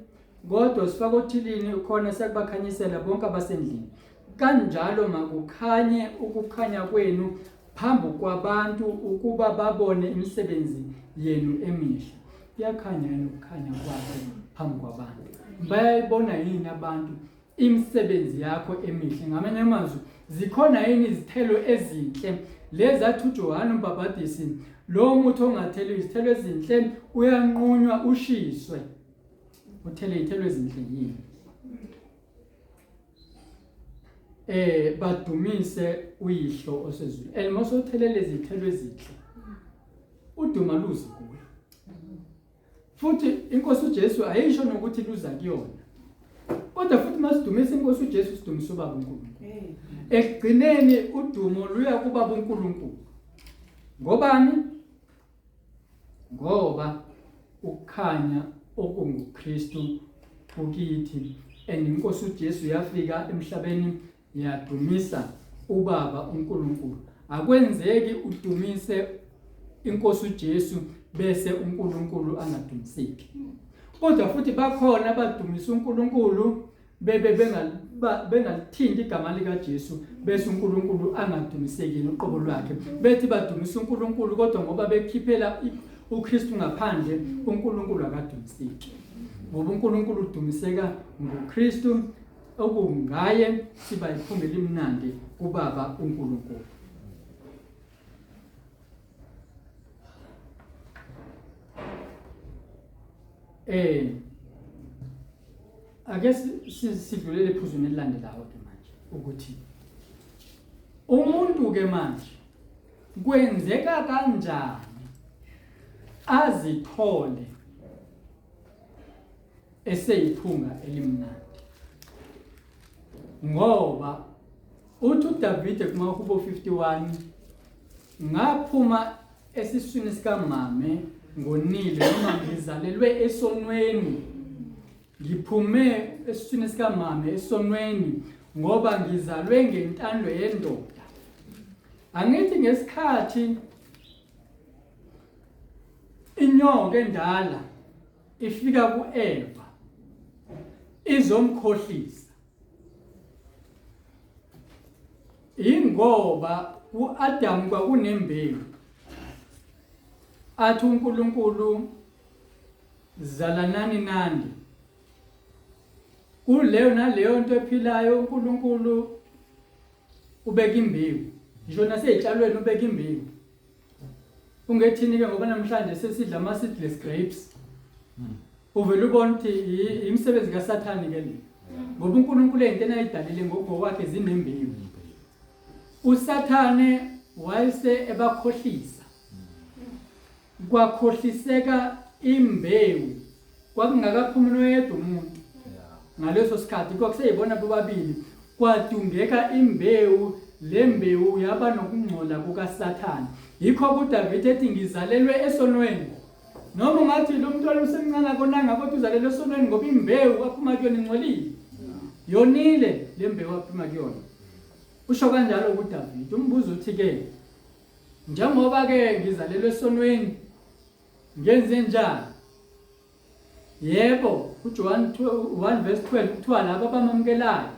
kodwa sifaka othilini khona siyakubakhanyisela bonke abasendlini. Kanjalo makukhanye ukukhanya kwenu phambi kwabantu ukuba babone imisebenzi yenu emihle. Kuyakhanya yini ukukhanya kwakho phambi kwabantu? Bayayibona yini abantu imisebenzi yakho emihle ngamanye amazwi zikhona yini izithelo ezinhle lezi athi uJohane umbhabhadisi lo muthi ongatheli izithelo ezinhle uyanqunywa ushiswe uthele izithelo ezinhle yini eh badumise uyihlo osezulu and mosothelele izithelo ezinhle uduma luze kuwe Futhi inkosi uJesu ayisho nokuthi luza kuyona. Kodwa futhi masidumisa inkosi uJesu sidumisa ubaba uNkulunkulu. Ekugcineni udumo luya kubaba uNkulunkulu. Ngobani? Ngoba ukukhanya okunguKristu kukithi and inkosi uJesu yafika emhlabeni Ngiyadumisa uBaba uNkulunkulu. Akwenzeki udumise inkosi uJesu bese uNkulunkulu angadumiseki. Kodwa futhi bakhona abadumisa uNkulunkulu bebe bengalithinti igama likaJesu bese uNkulunkulu angadumiseki noqobo lwakhe. Bethi badumisa uNkulunkulu kodwa ngoba bekhiphela uKristu ngaphandle uNkulunkulu akadumiseki. Ngoba uNkulunkulu udumiseka ngoKristu okungaye siba iphunga elimnandi kubaba uNkulunkulu. Eh ake sidlulele ephuzwini elilandelayo ke manje ukuthi umuntu ke manje kwenzeka kanjani azithole eseyiphunga elimnandi ngoba uthi uDavide kumahubo 51 ngaphuma esiswini sikamame ngonile noma ngizalelwe esonweni ngiphume esiswini sikamame esonweni ngoba ngizalwe ngentando yendoda angithi ngesikhathi inyoka endala ifika kuEva izomkhohlisa ingoba uAdam kwakunembewu athi uNkulunkulu zalanani nandi kuleyo naleyo nto ephilayo uNkulunkulu ubeka imbewu ngisho nasey'tshalweni ubeka imbewu Ungethini ke ngoba namhlanje sesidla ama seedless grapes. Uvele ubone ukuthi imisebenzi kaSathane ke le. Ngoba uNkulunkulu into enayidalile ngokwakhe zinembewu. USathane wayese ebakhohlisa. Kwakhohliseka imbewu. Kwakungakaphumi noyedwa umuntu. Ngaleso sikhathi kwakuseyibona bobabili kwadungeka imbewu le mbewu yaba nokungcola kukaSathane. Yikho kuDavide ethi ngizalelwe esonweni. Noma ungathi lo mntwana usemncane akonanga kodwa uzalelwe esonweni ngoba imbewu aphuma kuyona ingcolile. Yonile le mbewu aphuma kuyona. Usho kanjalo kuDavide. Umbuzo uthi ke njengoba ke ngizalelwe esonweni ngenze njani? Yebo, uJohn 1 verse 12 kuthiwa labo abamamukelayo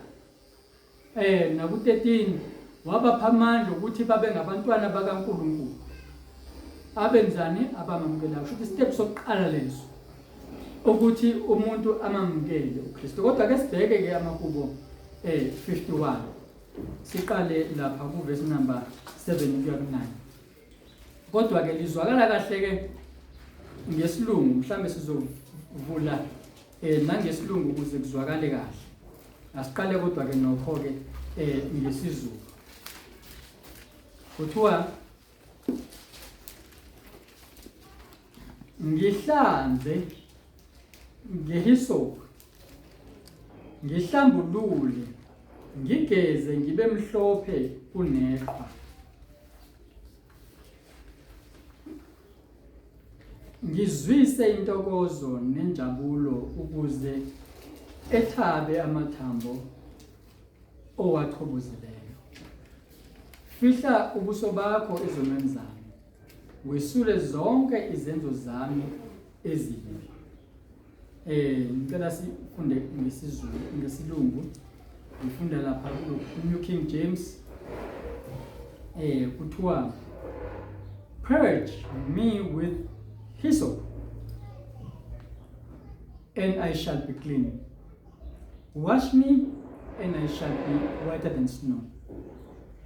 eh naku-13 wabapha amandla ukuthi babe ngabantwana bakaNkulunkulu. Abenzani abamamukelayo? Kusho ukuthi step sokuqala leso ukuthi umuntu amamukele uKristu. Kodwa ke sibheke ke amahubo 51. Siqale lapha ku verse number 7 kuya ku 9. Kodwa ke lizwakala kahle ke ngesilungu mhlambe sizovula eh nangesilungu ukuze kuzwakale kahle. Asiqale kodwa ke nokho ke eh ngesiZulu. Kuthiwa ngihlanze ngehisophu ngihlambulule ngigeze ngibe mhlophe kuneqhwa. Ngizwise intokozo nenjabulo ukuze ethabe amathambo owachobozileyo. Fihla ubuso bakho ezonweni zami, wesule zonke izenzo zami ezimbi. Eh ngicela sifunde ngesiZulu ngesilungu. Ngifunda lapha ku New King James. Eh kuthiwa purge me with hyssop and I shall be clean. Wash me and I shall be whiter than snow.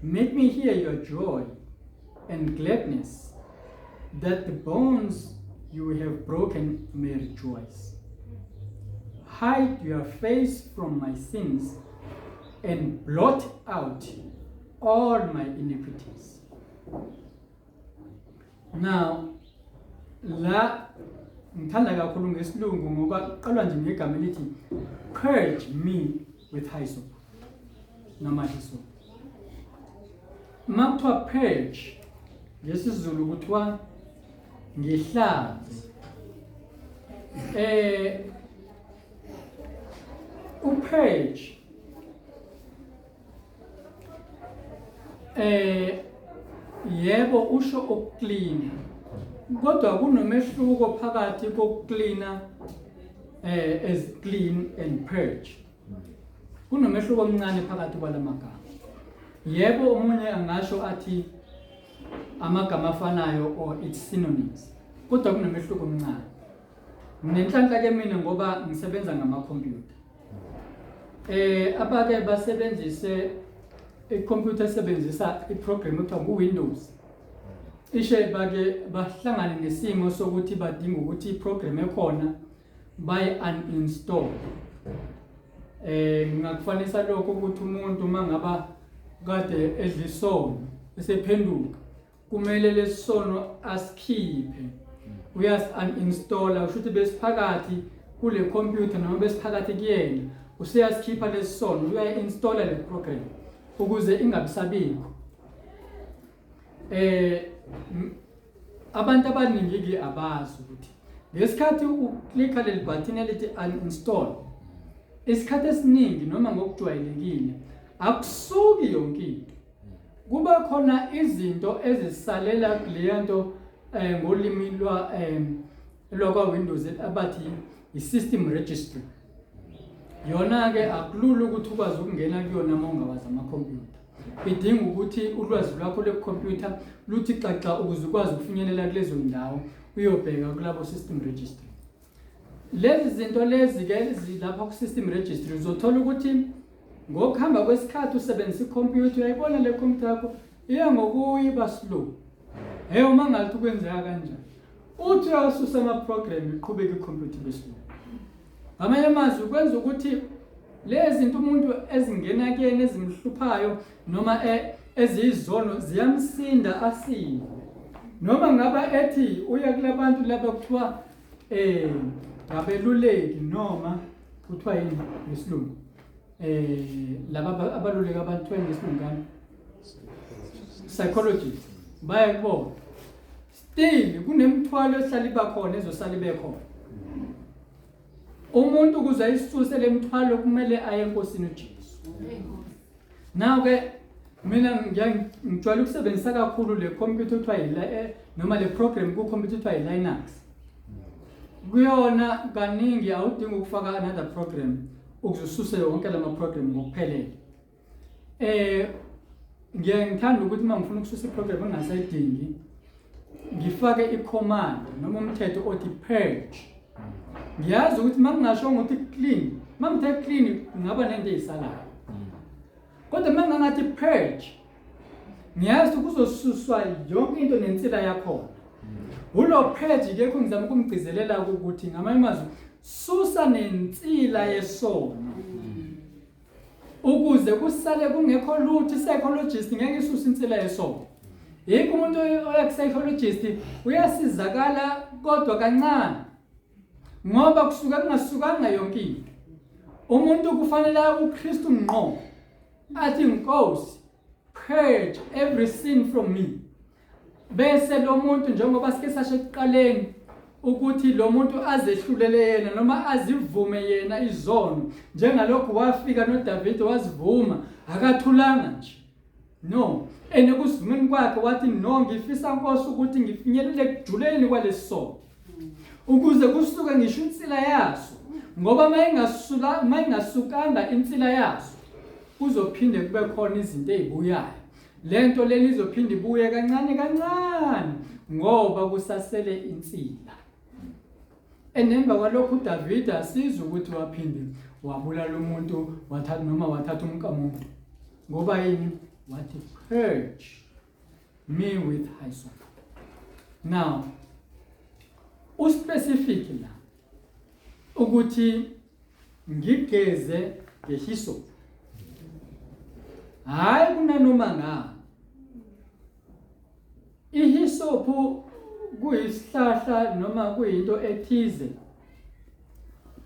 Make me hear your joy and gladness that the bones you have broken may rejoice. Hide your face from my sins and blot out all my iniquities. Now, la ngithanda kakhulu ngesilungu ngoba kuqalwa nje ngegama elithi purge me with hyssop noma hyssop. Uma kuthiwa purge ngesiZulu kuthiwa ngihlanze. Eh upurge eh yebo usho ukuklina kodwa kunomehluko phakathi kokuklina eh as clean and purge Kunomehluko omncane phakathi kwalamagama. Yebo omunye angasho athi amagama afanayo or its synonyms. Kodwa kunomehluko omncane. Nginenhlanhla ke mina ngoba ngisebenza ngamakhompyutha. Eh abake basebenzise ikhompyutha esebenzisa iprogram ekuthiwa ngu-Windows. Ishe bake bahlangane nesimo sokuthi badinga ukuthi iprogram ekhona bayi uninstall eh ngingakufanisa lokho ukuthi umuntu uma ngaba kade edla isono esephenduka kumele lesono asikhiphe uyas uninstaller usho ukuthi besiphakathi kule computer noma besiphakathi kuyena useyasikhipha lesisono uyayi-installa le program ukuze ingabisabikho eh abantu abaningi ke abazi ukuthi ngesikhathi uklikha leli button elithi uninstall isikhathi esiningi noma ngokujwayelekile akusuki yonke into kuba khona izinto ezisalela kuleya nto eh, ngolimi lwa eh, lwakwa Windows abathi i-system registry yona-ke akulula ukuthi ukwazi ukungena kuyona uma ungawazi amakhompyutha idinga ukuthi ulwazi lwakho lwekhompyutha luthi xaxa ukuze ukwazi ukufinyelela kulezo ndawo uyobheka kulabo system registry lezi zinto lezi-ke zilapha ku-system registry uzothola ukuthi ngokuhamba kwesikhathi usebenzisa ikhompyutha uyayibona le khompyutha yakho iya ngokuya iba slow hey uma ngathi kwenzeka kanjani uthi uyasusa ama-program iqhubeke ikhompyutha ibe slow. Ngamanye amazwi kwenza ukuthi lezi zinto umuntu ezingena kuyena ezimhluphayo noma e, eziyizono ziyamsinda asinde. Noma ngaba ethi uya kulabantu laba kuthiwa eh ngabeluleki noma kuthiwa yini ngesilungu eh laba abaluleka abantu kuthiwa ngesilungu ngani psychologist baye kubona still kunemithwalo ehlala iba khona ezosala ibe khona umuntu ukuze ayisuse lemithwalo kumele aye enkosini uJesu now ke mina ngijwayele ukusebenzisa kakhulu le computer kuthiwa yi noma le program ku computer kuthiwa yi-Linux kuyona kaningi awudingi ukufaka another program ukuze ususe wonke lama program ngokuphelele eh ngiye ngithanda ukuthi uma ngifuna ukususa iprogram engasayidingi ngifake i-command noma umthetho othi purge ngiyazi ukuthi uma ngingasho ukuthi clean uma ngithe clean kungaba nento eyisalayo kodwa uma ngingathi purge ngiyazi ukuthi kuzosuswa yonke into nensila yakhona ulo purge kekho ngizama ukumgcizelela ukuthi ngamanye amazwi susa nensila yesono ukuze kusale kungekho lutho i-psychologist ngeke isuse insila yesono yikho umuntu oya ku-psychologist uyasizakala kodwa kancane ngoba kusuka kungasukanga yonke into umuntu kufanele uKristu ngqo athi Nkosi purge every sin from me Bese lo muntu njengoba sike sasho ekuqaleni ukuthi lo muntu azehlulele yena noma azivume yena izono njengalokhu wafika noDavide wazivuma akathulanga nje no and ekuzivumeni kwakhe wathi no ngifisa Nkosi ukuthi ngifinyelele ekujuleni kwalesi sono ukuze kusuke ngisho insila yaso ngoba mayingasula mayingasukanga insila yaso kuzophinde kube khona izinto ezibuyayo Lento leli izophinde ibuye kancane kancane ngoba kusasele insila. Enemva kwalokho uDavide asizwe ukuthi waphinde wabulala umuntu wathatha noma wathatha umkamuntu. Ngoba yini? Wathi purge me with hyssop. Now uspecific la ukuthi ngigeze ngehisop hayi kunanoma ngani ihisophu kuyisihlahla noma kuyinto ethize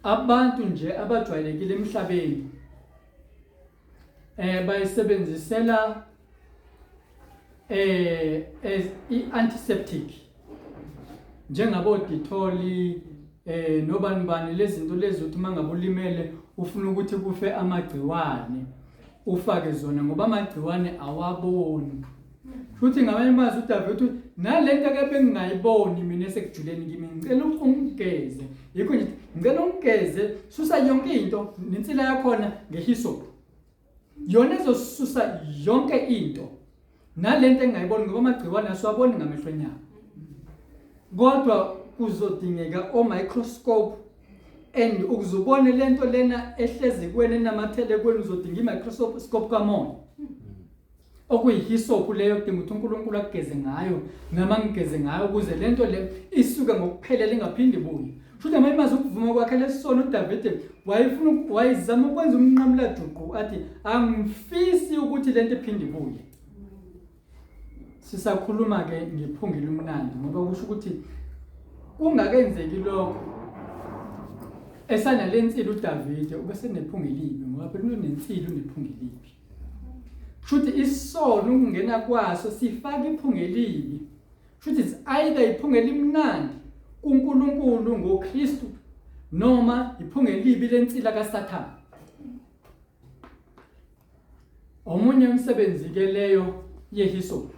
abantu nje abajwayelekile emhlabeni eh bayisebenzisela eh as i-antiseptic njengabo Dettol eh nobani bani lezinto lezi uthi mangabe ulimele ufuna ukuthi kufe amagciwane ufake zona ngoba amagciwane awaboni futhi ngamanye amazwi uDavid uthi nalento ke bengingayiboni mina esekujuleni kimi ngicela ungigeze yikho nje ngicela ungigeze susa yonke into nensila yakhona ngehisop yona ezosusa yonke into nalento engingayiboni ngoba amagciwane asiwaboni ngamehlo enyama kodwa kuzodingeka o-microscope and ukuze ubone lento lena ehlezi kuwena enamathele kuwena uzodinga i-microscope kamoya okuyihisophu leyo kudinga ukuthi uNkulunkulu akugeze ngayo noma ngigeze ngayo ukuze lento le isuke ngokuphelele ingaphinde ibuye futhi ngamanye amazwi ukuvuma kwakhe lesono uDavide wayefuna wayezama ukwenza umnqamulajuqu athi angifisi ukuthi lento iphinde ibuye sisakhuluma ke ngephunga elimnandi ngoba kusho ukuthi kungakenzeki lokho esanalensila uDavide ubesenephunga elibi ngoba phela unensila unephunga elibi Shuthi isono ukungena kwaso sifaka iphunga elibi. Shuthi it's either iphunga elimnandi kuNkulunkulu ngoKristu noma iphunga elibi lensila kaSathane. Omunye umsebenzi ke leyo yehisophu.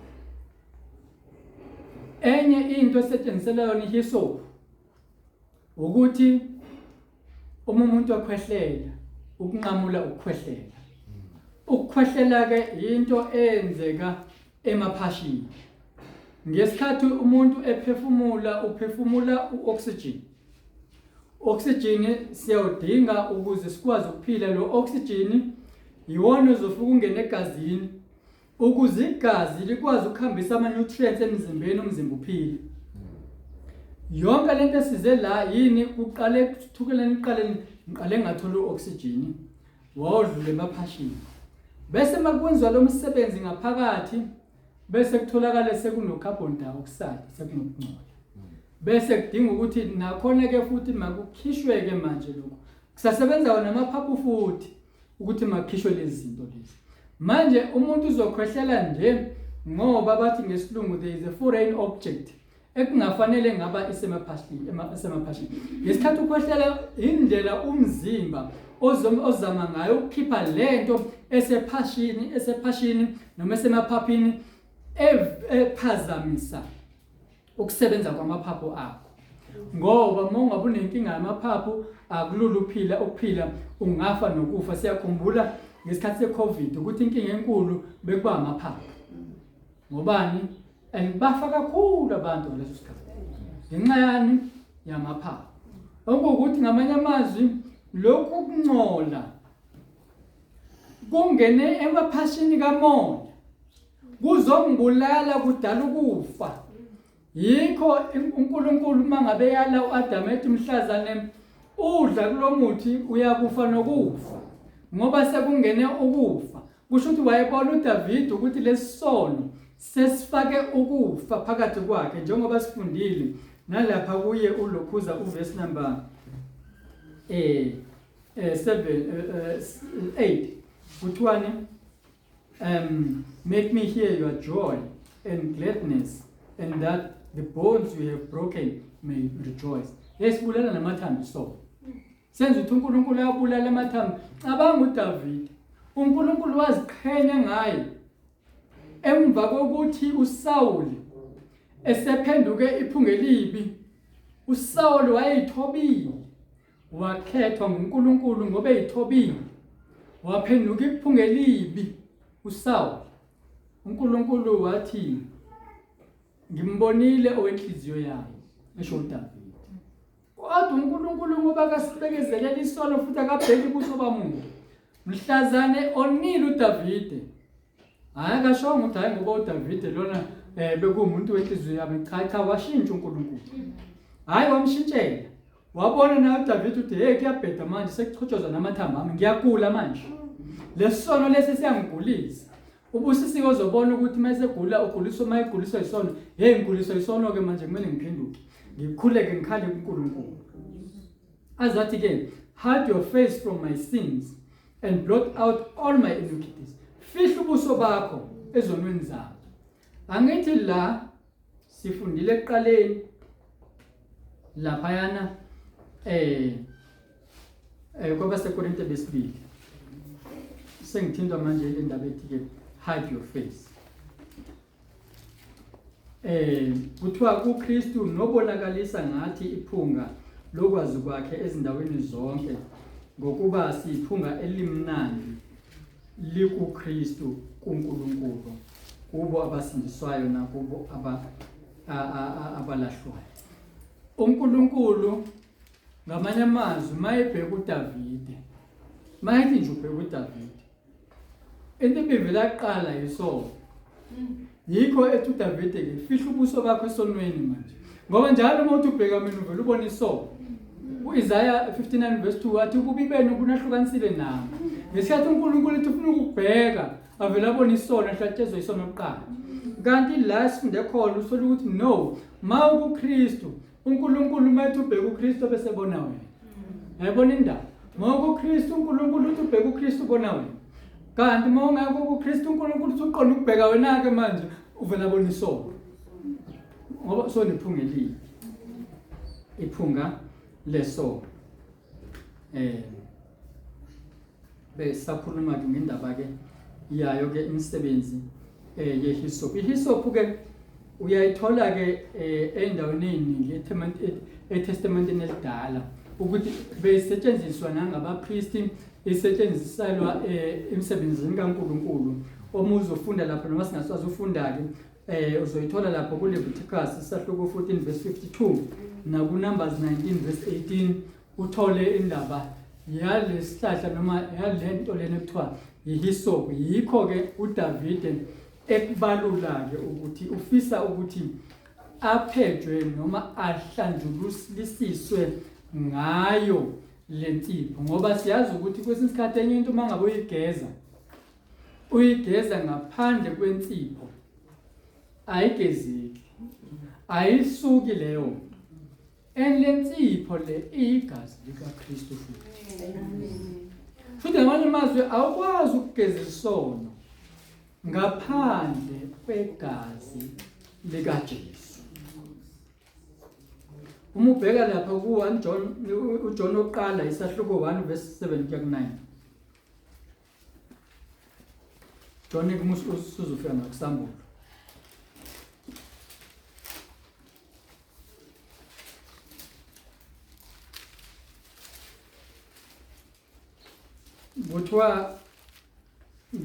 Enye into esetshenziselwa yona ihisophu ukuthi uma umuntu ekhwehlela ukunqamula ukukhwehlela ukukhwehlela ke into eyenzeka emaphashini ngesikhathi umuntu ephefumula uphefumula uoxygen oxygen siyawudinga ukuze sikwazi ukuphila lo oxygen yiwona ozofika ungene egazini Ukuze igazi likwazi ukuhambisa ama-nutrients emzimbeni umzimba uphile. Yonke lento esize la yini kuqale kuthukeleni kuqaleni Ngiqale ngathola u-oxygen wawudlula emaphashini. Bese makwenziwa lo msebenzi ngaphakathi bese kutholakala sekuno-carbon dioxide sekunokungcola. Bese kudinga ukuthi nakhona ke futhi makukhishwe-ke manje lokhu. Kusasebenza wona amaphaphu futhi ukuthi makukhishwe lezi zinto lezi. Manje umuntu uzokhwehlela nje ngoba bathi ngesilungu there is a foreign object ekungafanele ngaba isemaphashini esemaphashini ngesikhathi ukhwehlela indlela umzimba ozama ngayo ukukhipha lento esephashini esephashini noma esemaphaphini ephazamisa ukusebenza kwamaphaphu akho ngoba uma ungabe unenkinga yamaphaphu akulula uphila ukuphila ungafa nokufa siyakhumbula ngesikhathi se-covid ukuthi inkinga enkulu bekuba amaphaphu ngobani and bafa kakhulu abantu ngaleso sikhathi ngenxa yani yamaphaphu okuwukuthi ngamanye amazwi lokhu kuncola kungene emaphashini kamoya kuzongibulala kudala ukufa yikho uNkulunkulu uma ngabe yala uAdam ethi mhlazane udla kulomuthi uyakufa nokufa ngoba sekungene ukufa kusho ukuthi wayebona uDavid ukuthi lesisono sesifake ukufa phakathi kwakhe njengoba sifundile nalapha kuye ulokhuza uverse number eh 7 8 kuthiwani Make me hear your joy and gladness, and that the bones you have broken may rejoice. Yesibulala namathambo isono. Senza ukuthi uNkulunkulu ayabulala amathambo. Cabanga uDavid. uNkulunkulu waziqhenya ngaye emva kokuthi uSawuli esephenduke iphunga elibi. uSawuli wayeyithobile. Wakhethwa nguNkulunkulu ngoba eyithobile. Waphenduka iphunga elibi uSawuli. uNkulunkulu wathi ngimbonile owenhliziyo yami, esho uDavide. Kodwa uNkulunkulu ngoba akasibekezelela isono futhi akabheki ubuso bamuntu. Mhlazane onile uDavide Hayi akashongo ukuthi hayi ngoba uDavide lona eh bekuwumuntu wenhliziyo yami cha cha washintsha uNkulunkulu. Hayi wamshintshela. Wabona naye uDavide ukuthi hey kuyabheda manje sekuchotshozwa namathambo ami ngiyagula manje. Lesono lesi siyangigulisa. Ubusisiwe ozobona ukuthi uma esegula uguliswa uma eguliswa isono, hey ngiguliswa isono ke manje kumele ngiphenduke. Ngikhuleke ngikhale kuNkulunkulu. Azathi ke hide your face from my sins and blot out all my iniquities. Fihla ubuso bakho ezonweni zami. Angithi la sifundile ekuqaleni laphayana eh eh kwabaseKorinte besibili. Sengithintwa manje le ndaba ethi ke hide your face. Eh kuthiwa kuKristu nobonakalisa ngathi iphunga lokwazi kwakhe ezindaweni zonke ngokuba siyiphunga elimnandi likuKristu kuNkulunkulu kubo abasindiswayo nakubo aba abalahlwayo. UNkulunkulu ngamanye amazwi mayebheka uDavide mayethi nje ubheka uDavide Into ebivela kuqala yisono. Yikho ethi uDavide ke fihla ubuso bakho esonweni manje. Ngoba njalo uma uthi ubheka mina uvela ubona isono. U-Isaya 59 verse 2 wathi ububi benu bunahlukanisile nami. Ngesikhathi uNkulunkulu ethi ufuna ukukubheka avele abone isono ehlatshezwe isono kuqala. Kanti la sifunde khona usola ukuthi no, ma ukuKristu uNkulunkulu uma ethi ubheka uKristu bese bona wena. Yayibona indaba. Uma ukuKristu uNkulunkulu uthi ubheka uKristu ubona wena. Kanti uma ungekho kuKristu uNkulunkulu uthi uqonda ukubheka wena-ke manje uvela bona isono. Ngoba sona iphunga elibi. Iphunga lesono. Eh besakhuluma ke ngendaba ke yayo ke imisebenzi eh yehisop. Ihisop ke uyayithola ke eh, endaweni eziningi eTestamenteni elidala ukuthi beyisetshenziswa nangabapristi isetshenziselwa eh, emsebenzini kaNkuluNkulu. Uma uzofunda lapho noma singaswazi ufunda ke eh uzoyithola lapho kuLeviticus isahluko 14 verse 52 nakuNumbers 19 verse 18 uthole indaba yalesihlahla noma yalento lena ekuthiwa yihisopu yikho-ke uDavide ekubalula-ke ukuthi ufisa ukuthi aphejwe noma ahlanjululisiswe ngayo. lensipho, ngoba siyazi ukuthi kwesinye isikhathi enye into uma ngabe uyigeza, uyigeza ngaphandle kwensipho, ayigezeki, ayisuki leyo nto. And le nsipho le iyigazi likaKristu futhi. Futhi ngamanye amazwi awukwazi ukugeza isono ngaphandle kwegazi likaJesu. Uma ubheka lapha ku-1 John, uJohn oqala isahluko 1 verse 7 kuya ku-9. John usuzofika ngakusambulo. Kuthiwa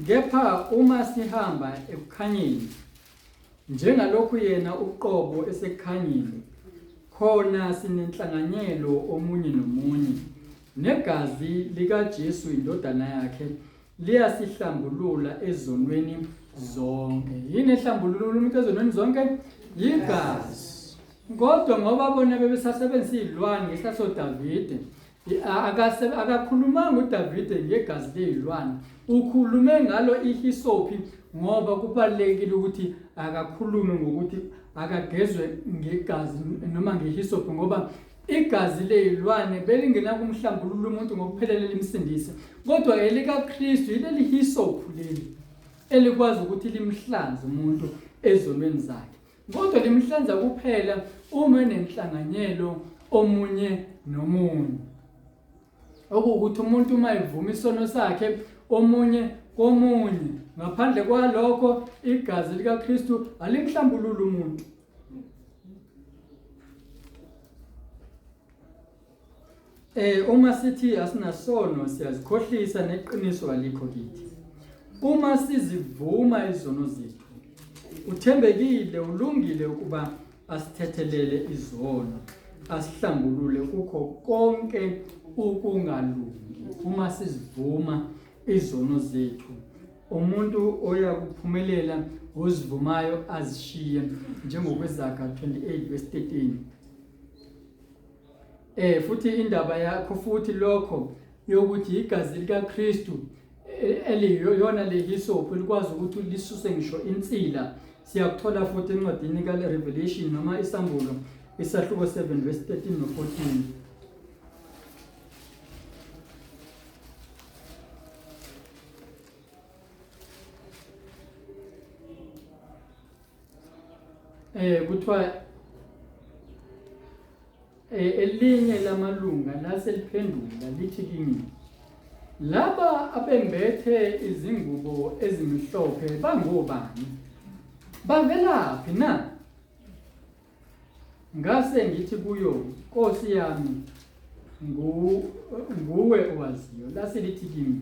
kepha uma sihamba ekukhanyeni njengalokhu yena uqobo esekukhanyeni khona sinenhlanganyelo omunye nomunye negazi likaJesu indodana yakhe liyasihlambulula ezonweni zonke. Yini ehlambulula umuntu ezonweni zonke? Yigazi. Kodwa ngoba bona bebesasebenzisa izilwane ngesikhathi soDavide, akakhulumanga uDavide ngegazi lezilwane, ukhulume ngalo ihisophi ngoba kubalulekile ukuthi akakhulume ngokuthi akagezwe ngegazi noma ngehisophi ngoba Igazi leyilwane belingenakumhlambulula umuntu ngokuphelele limsindise, kodwa elikaKristu yileli hisophu leli elikwazi ukuthi limhlanze umuntu ezonweni zakhe. Kodwa limhlanza kuphela uma enenhlanganyelo omunye nomunye. Okuwukuthi umuntu uma evuma isono sakhe omunye komunye, ngaphandle kwalokho igazi likaKristu alimhlambululi umuntu. Uma sithi asinasono siyazikhohlisa neqiniso alikho kithi. Uma sizivuma izono zethu, uthembekile ulungile ukuba asithethelele izono, asihlambulule kukho konke ukungalungi. Uma sizivuma izono zethu, Umuntu oya kuphumelela ozivumayo azishiye njengokwezaga 28 verse 13. Futhi indaba yakho futhi lokho yokuthi igazi likaKristu eliyona lehisophu likwazi ukuthi lisuse ngisho insila siyakuthola futhi encwadini ka-Revelation noma isambulo isahluko 7 verse 13 no 14. Kuthiwa elinye lamalunga laseliphendula lithi kimi, laba abembethe izingubo ezimhlophe bangobani? Bavelaphi na? Ngase ngithi kuyo, Nkosi yami, nguwe owaziyo. Lase lithi kimi,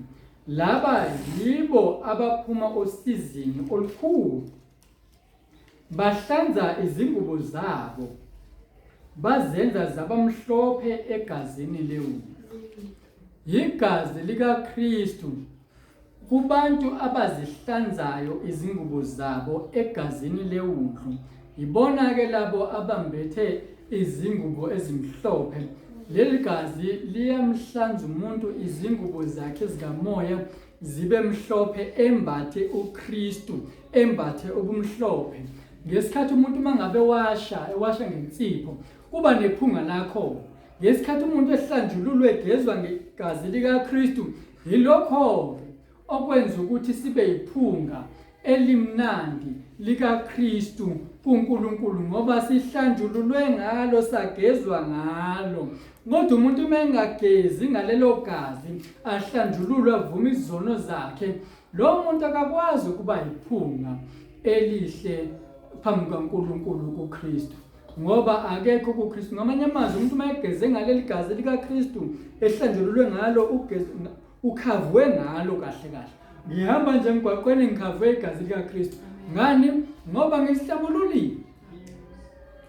laba yibo abaphuma osizini olukhulu, bahlanza izingubo zabo, bazenza zabamhlophe egazini lewundlu. Yigazi likaKristu Kubantu abazihlanzayo izingubo zabo egazini lewundlu, yibona-ke labo abambethe izingubo ezimhlophe. Leli gazi liyamhlanza umuntu izingubo zakhe zikamoya zibe mhlophe, embathe uKristu, embathe ubumhlophe. Ngesikhathi umuntu uma ngabe washa, ewasha ngensipho, kuba nephunga lakho. Ngesikhathi umuntu ehlanjululwe egezwa ngegazi likaKristu, Yilokho-ke okwenza ukuthi sibe yiphunga elimnandi likaKristu kuNkulunkulu ngoba sihlanjululwe ngalo sagezwa ngalo. Kodwa umuntu uma engagezi ngalelo gazi ahlanjululwe avume izono zakhe, lo muntu akakwazi ukuba yiphunga elihle phambi kukaNkulunkulu kuKristu. Ngoba akekho kuKristu. Ngamanye amazwi umuntu uma egeze ngaleli gazi likaKristu ehlanjululwe ngalo ukhavwe ngalo kahle kahle. Ngihamba nje emgwaqweni ngikhavwe igazi likaKristu. Ngani? Ngoba ngisihlambululile.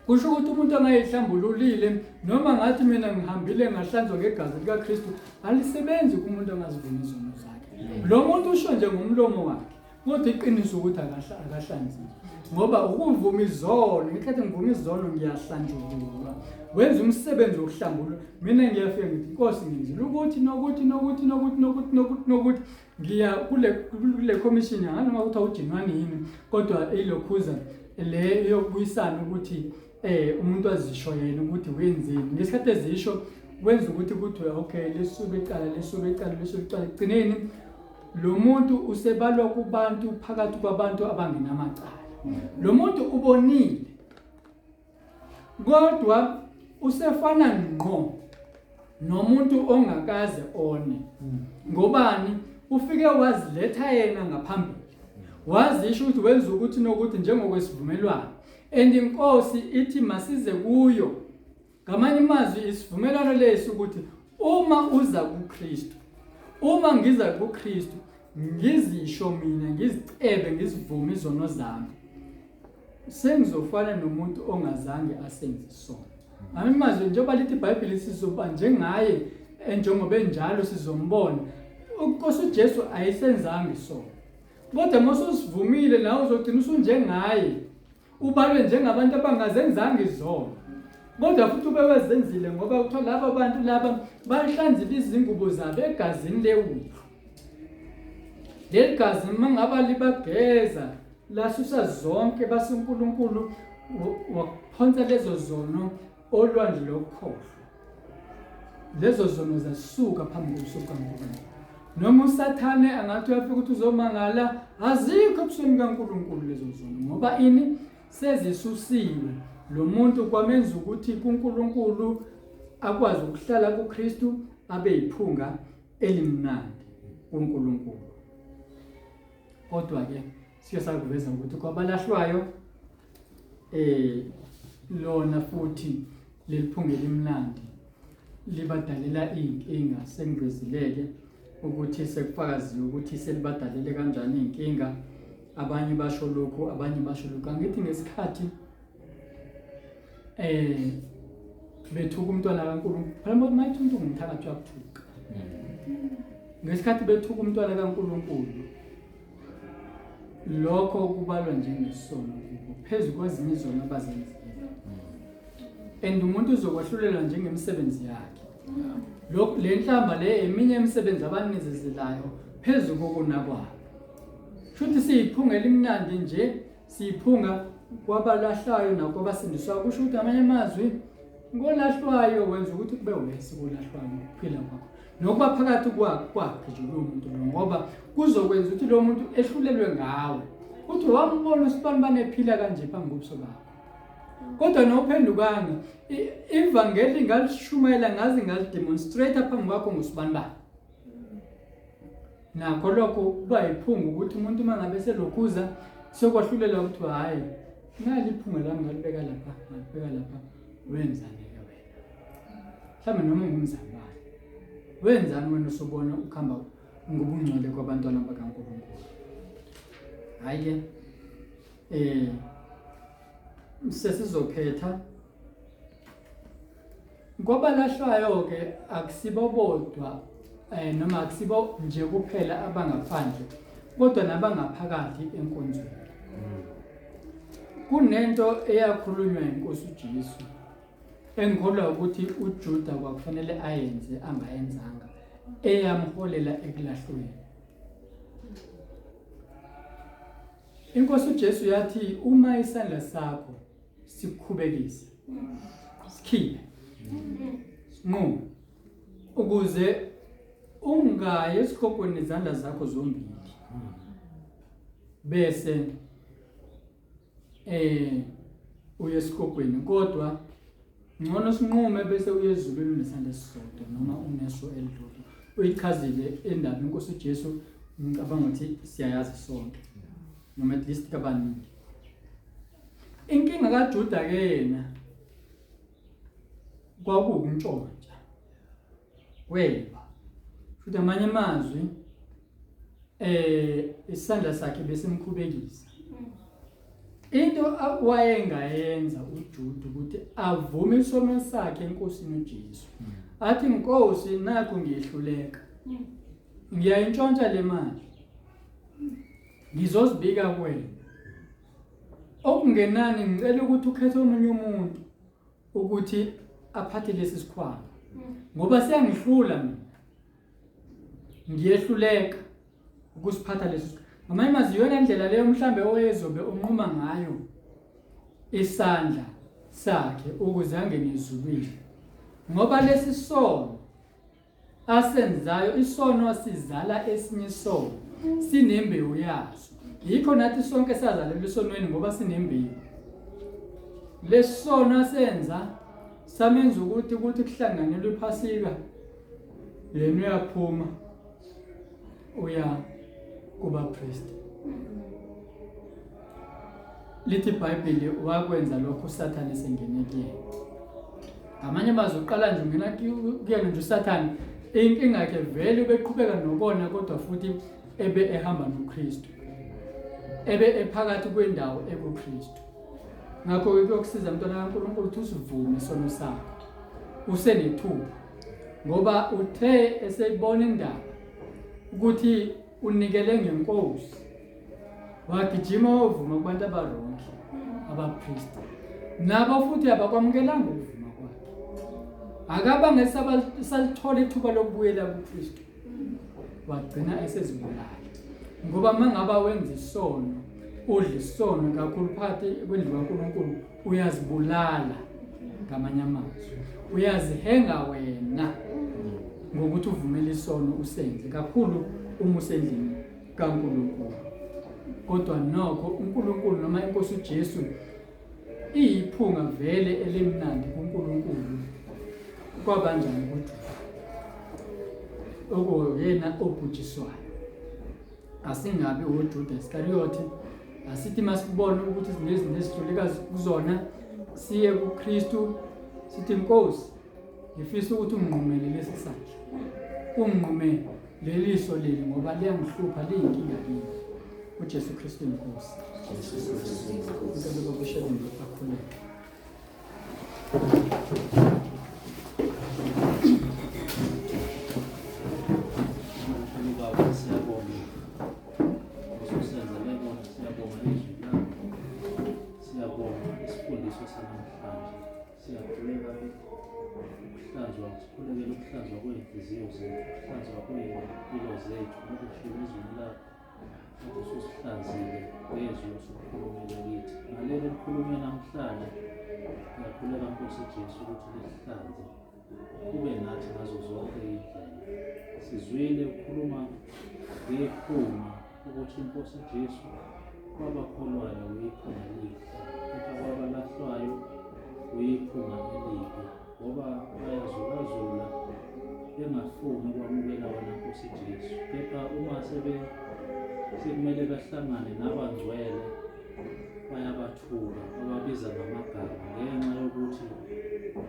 Kusho ukuthi umuntu angayihlambululile noma ngathi mina ngihambile ngahlanzwa ngegazi likaKristu alisebenzi kumuntu angazivumi izono zakhe. Lo muntu usho nje ngomlomo wakhe. Kodwa iqiniso ukuthi akahlanzile. Ngoba ukuvuma izono, ngikhathi ngivuma izono ngiyahlanjululwa. Wenza umsebenzi wokuhlambulula. Mina ngiyafika ngithi Nkosi ngenzile ukuthi nokuthi nokuthi nokuthi nokuthi nokuthi nokuthi ngiya kule kule commission anganoma ukuthi awujinwani yini kodwa ilokhuza le yokubuyisana ukuthi eh umuntu azisho yena ukuthi wenzeni ngesikhathi ezisho wenza ukuthi kuthiwe okay lisuke icala lisuke icala lisuke icala ekugcineni lo muntu usebalwa kubantu phakathi kwabantu abangenamacala lo muntu ubonile kodwa usefana ngqo nomuntu ongakaze one ngobani ufike waziletha yena ngaphambili wazisho ukuthi wenza ukuthi nokuthi njengokwesivumelwano and inkosi ithi masize kuyo ngamanye amazwi isivumelwano lesi ukuthi uma uza kuKristu uma ngiza kuKristu ngizisho mina ngizicebe ngizivume izono zami sengizofana nomuntu ongazange asenze isono amazwi njengoba lithi iBhayibheli sizoba njengaye enjengoba enjalo sizombona uNkosi uJesu ayisenzanga isono kodwa uma ususivumile nawe uzogcina usunjengaye ubalwe njengabantu abangazenzanga izono kodwa futhi ube wezenzile ngoba kuthiwa laba bantu laba bahlanzile izingubo zabo egazini lewundlu leli gazi uma ngaba libageza lasusa zonke base uNkulunkulu waphonsa lezo zono olwandle lokukhohlwa lezo zono zasuka phambi kobuso bukaNkulunkulu noma usathane angathi uyafika ukuthi uzomangala azikho ebusweni kaNkulunkulu lezo zono ngoba ini sezisusiwe lo muntu kwamenza ukuthi kuNkulunkulu akwazi ukuhlala kuKristu abe yiphunga elimnandi kuNkulunkulu kodwa ke siye sakuveza ukuthi kwabalahlwayo eh lona futhi leliphunga elimnandi libadalela izinkinga sengivezileke ukuthi sekufakaziwe ukuthi selibadalele kanjani izinkinga abanye basho lokhu abanye basho lokhu angithi ngesikhathi eh bethuka umntwana kaNkulunkulu phela uma ethi umuntu ngumthakathi uyakuthuka ngesikhathi bethuka umntwana kaNkulunkulu lokho kubalwa njengesono kubo phezu kwezinye izono abazenzile and umuntu uzokwahlulelwa njengemisebenzi yakhe lokhu le nhlamba le eminye imisebenzi abanizezelayo phezu kokona kwabo shuthi siyiphunga elimnandi nje siyiphunga kwabalahlayo nakwabasindiswayo kusho ukuthi amanye amazwi ngolahlwayo wenza ukuthi kube wesi kolahlwayo ngokuphila kwakho nokuba phakathi kwakhe nje lowo muntu lo ngoba kuzokwenza ukuthi lowo muntu ehlulelwe ngawe uthi wambona usibanibani ephila kanje phambi kobuso bakho kodwa nowuphendukanga ivangeli ngalishumayela ngaze ngalidemonstrate phambi kwakho ngosibanibani nakho lokho kuba yiphunga ukuthi umuntu uma ngabe selokhuza sekwahlulela ukuthi hhayi nali iphunga lami ngalibeka lapha ngalibeka lapha wenzani-ke wena mhlawumbe noma ungumzalwane wenzani wena usubona ukuhamba ngobungcwele kwabantwana bakaNkulunkulu hhayi-ke um sesizophetha Kwabalahlwayo-ke akusibo bodwa eh, noma akusibo nje kuphela abangaphandle kodwa nabangaphakathi enkonzweni. Kunento eyakhulunywa inkosi uJesu engikholwa ukuthi uJuda kwakufanele ayenze angayenzanga eyamholela ekulahlweni. Inkosi uJesu yathi uma isandla sakho sikukhubekise sikhiphe sinqume ukuze ungayi esigogweni nezandla zakho zombili bese eh uye esigogweni kodwa ngcono sinqume bese uye ezulwini unesandla esisodwa noma uneso elilodwa uyichazile indaba inkosi uJesu ngicabanga ukuthi siyayazi sonke noma at least kabaningi Inkinga kaJuda ke yena kwakuwukuntshontsha weba futhi amanye amazwi eh isandla sakhe besimkhubekisa into wayengayenza uJuda ukuthi avume isono sakhe enkosini uJesu athi Nkosi nakho ngiyehluleka ngiyayintshontsha le mali. Ngizozibika kuwena. Okungenani ngicela ukuthi ukhethe omunye umuntu ukuthi aphathe lesi sikhwama ngoba siyangihlula mina. Ngiyehluleka ukusiphatha lesi. Ngamanye amazwi iyona ndlela leyo mhlambe oyezobe unquma ngayo isandla sakhe ukuze angene ezulwini. Ngoba lesi sono asenzayo isono sizala esinye isono sinembewu yaso yikho nathi sonke sazalelwa esonweni ngoba sinembewu lesono asenza samenza ukuthi ukuthi kuhlanganelwe iphasika yena uyaphuma uya kuba priest Lithi iBhayibheli wakwenza lokho uSathane esengene kuyena. Ngamanye amazwi uqala nje ungena kuyena nje uSathane inkinga yakhe vele ubeqhubeka nokona kodwa futhi ebe ehamba noKristu. Ebe ephakathi kwendawo ekuKristu. Ngakho-ke kuyokusiza mntwana kaNkulunkulu ukuthi usivume isono sakho. Usenethuba. Ngoba uthe eseyibona indaba ukuthi unikele ngenkosi wagijima wovuma kubantu abarongi abapristi nabo futhi abakwamukelanga ukuvuma kwakhe akabange salithola ithuba lokubuyela kuKristu wagcina esezibulala ngoba mangaba wenza isono udla isono kakhulu phakathi kwendlu kaNkulunkulu uyazibulala ngamanye amazwi uyazihenga wena ngokuthi uvumele isono usenze kakhulu uma usendlini kaNkulunkulu. Kodwa nokho uNkulunkulu noma inkosi uJesu iyiphunga vele elimnandi kuNkulunkulu. Kwabanjani kuJuda? Okuyena obhujiswayo. Asingabi uJuda Iskariyothi. Asithi masibone ukuthi sinezinto esihluleka kuzona siye kuKristu sithi Nkosi ngifisa ukuthi unginqumele lesi sandla. Unginqume leliso leli ngoba liyangihlupha liyinkinga kimi uJesu Kristu inkosi Ngicela ubaba akhuleke Baba siyabonga usenzele kona siyabonga izwi lakho siyabonga isifundiso sanamhlanje Siyakhuleka ukuhlanzwa, sikhulekele ukuhlanzwa kwey'nhliziyo zethu, ukuhlanzwa kwey'mpilo zethu, ngoba ushilo ezwini lakho ukuthi ususihlanzile ngezwi osukhulumile kithi. Ngaleli elikhulunywe namhlanje, ngiyakhuleka Nkosi Jesu ukuthi lihlanze ube nathi ngazo zonke iy'ndlela. Sizwile ukhuluma ngephunga ukuthi iNkosi Jesu kwabakholwayo uyiphunga elihle, kepha kwabalahlwayo uyiphunga elibi, ngoba bayazulazula bengafuni ukwamukela wena Nkosi Jesu. Kepha uma sebe sekumele bahlangane nabangcwele bayabathuka bababiza ngamagama ngenxa yokuthi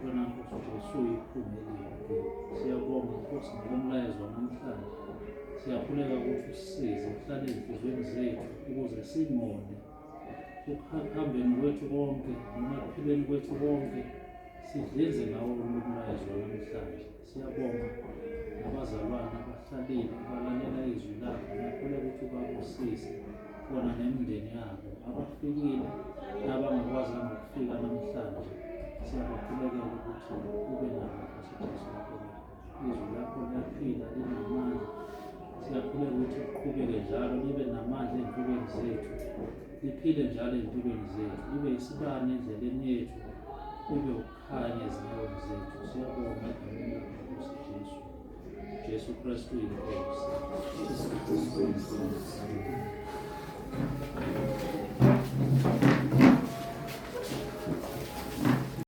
wena Nkosi Jesu uyiphunga elibi. Siyabonga Nkosi ngalo mlayezo wanamhlanje. Siyakhuleka ukuthi usisize uhlale ezinhliziyweni zethu ukuze singone ekuhambeni kwethu konke noma ekuphileni kwethu konke sidlize ngawo lo mlayezo wanamhlanje. Siyabonga nabazalwane abahlalile balalela izwi lakho. Ngiyakhuleka ukuthi ubabusise bona nemindeni yabo abafikile nabangakwazanga ukufika namhlanje. Siyabakhulekela ukuthi ube nabo Nkosi Jesu wakho. Izwi lakho liyaphila linamandla. Siyakhuleka ukuthi liqhubeke njalo libe namandla ey'mpilweni zethu, liphile njalo ey'mpilweni zethu, libe isibane endleleni yethu, libe ukukhanya ezinyaweni zethu. Siyabonga egameni lakho Nkosi Jesu. Jesu Kristu inkosi. Jesu Kristu inkosi.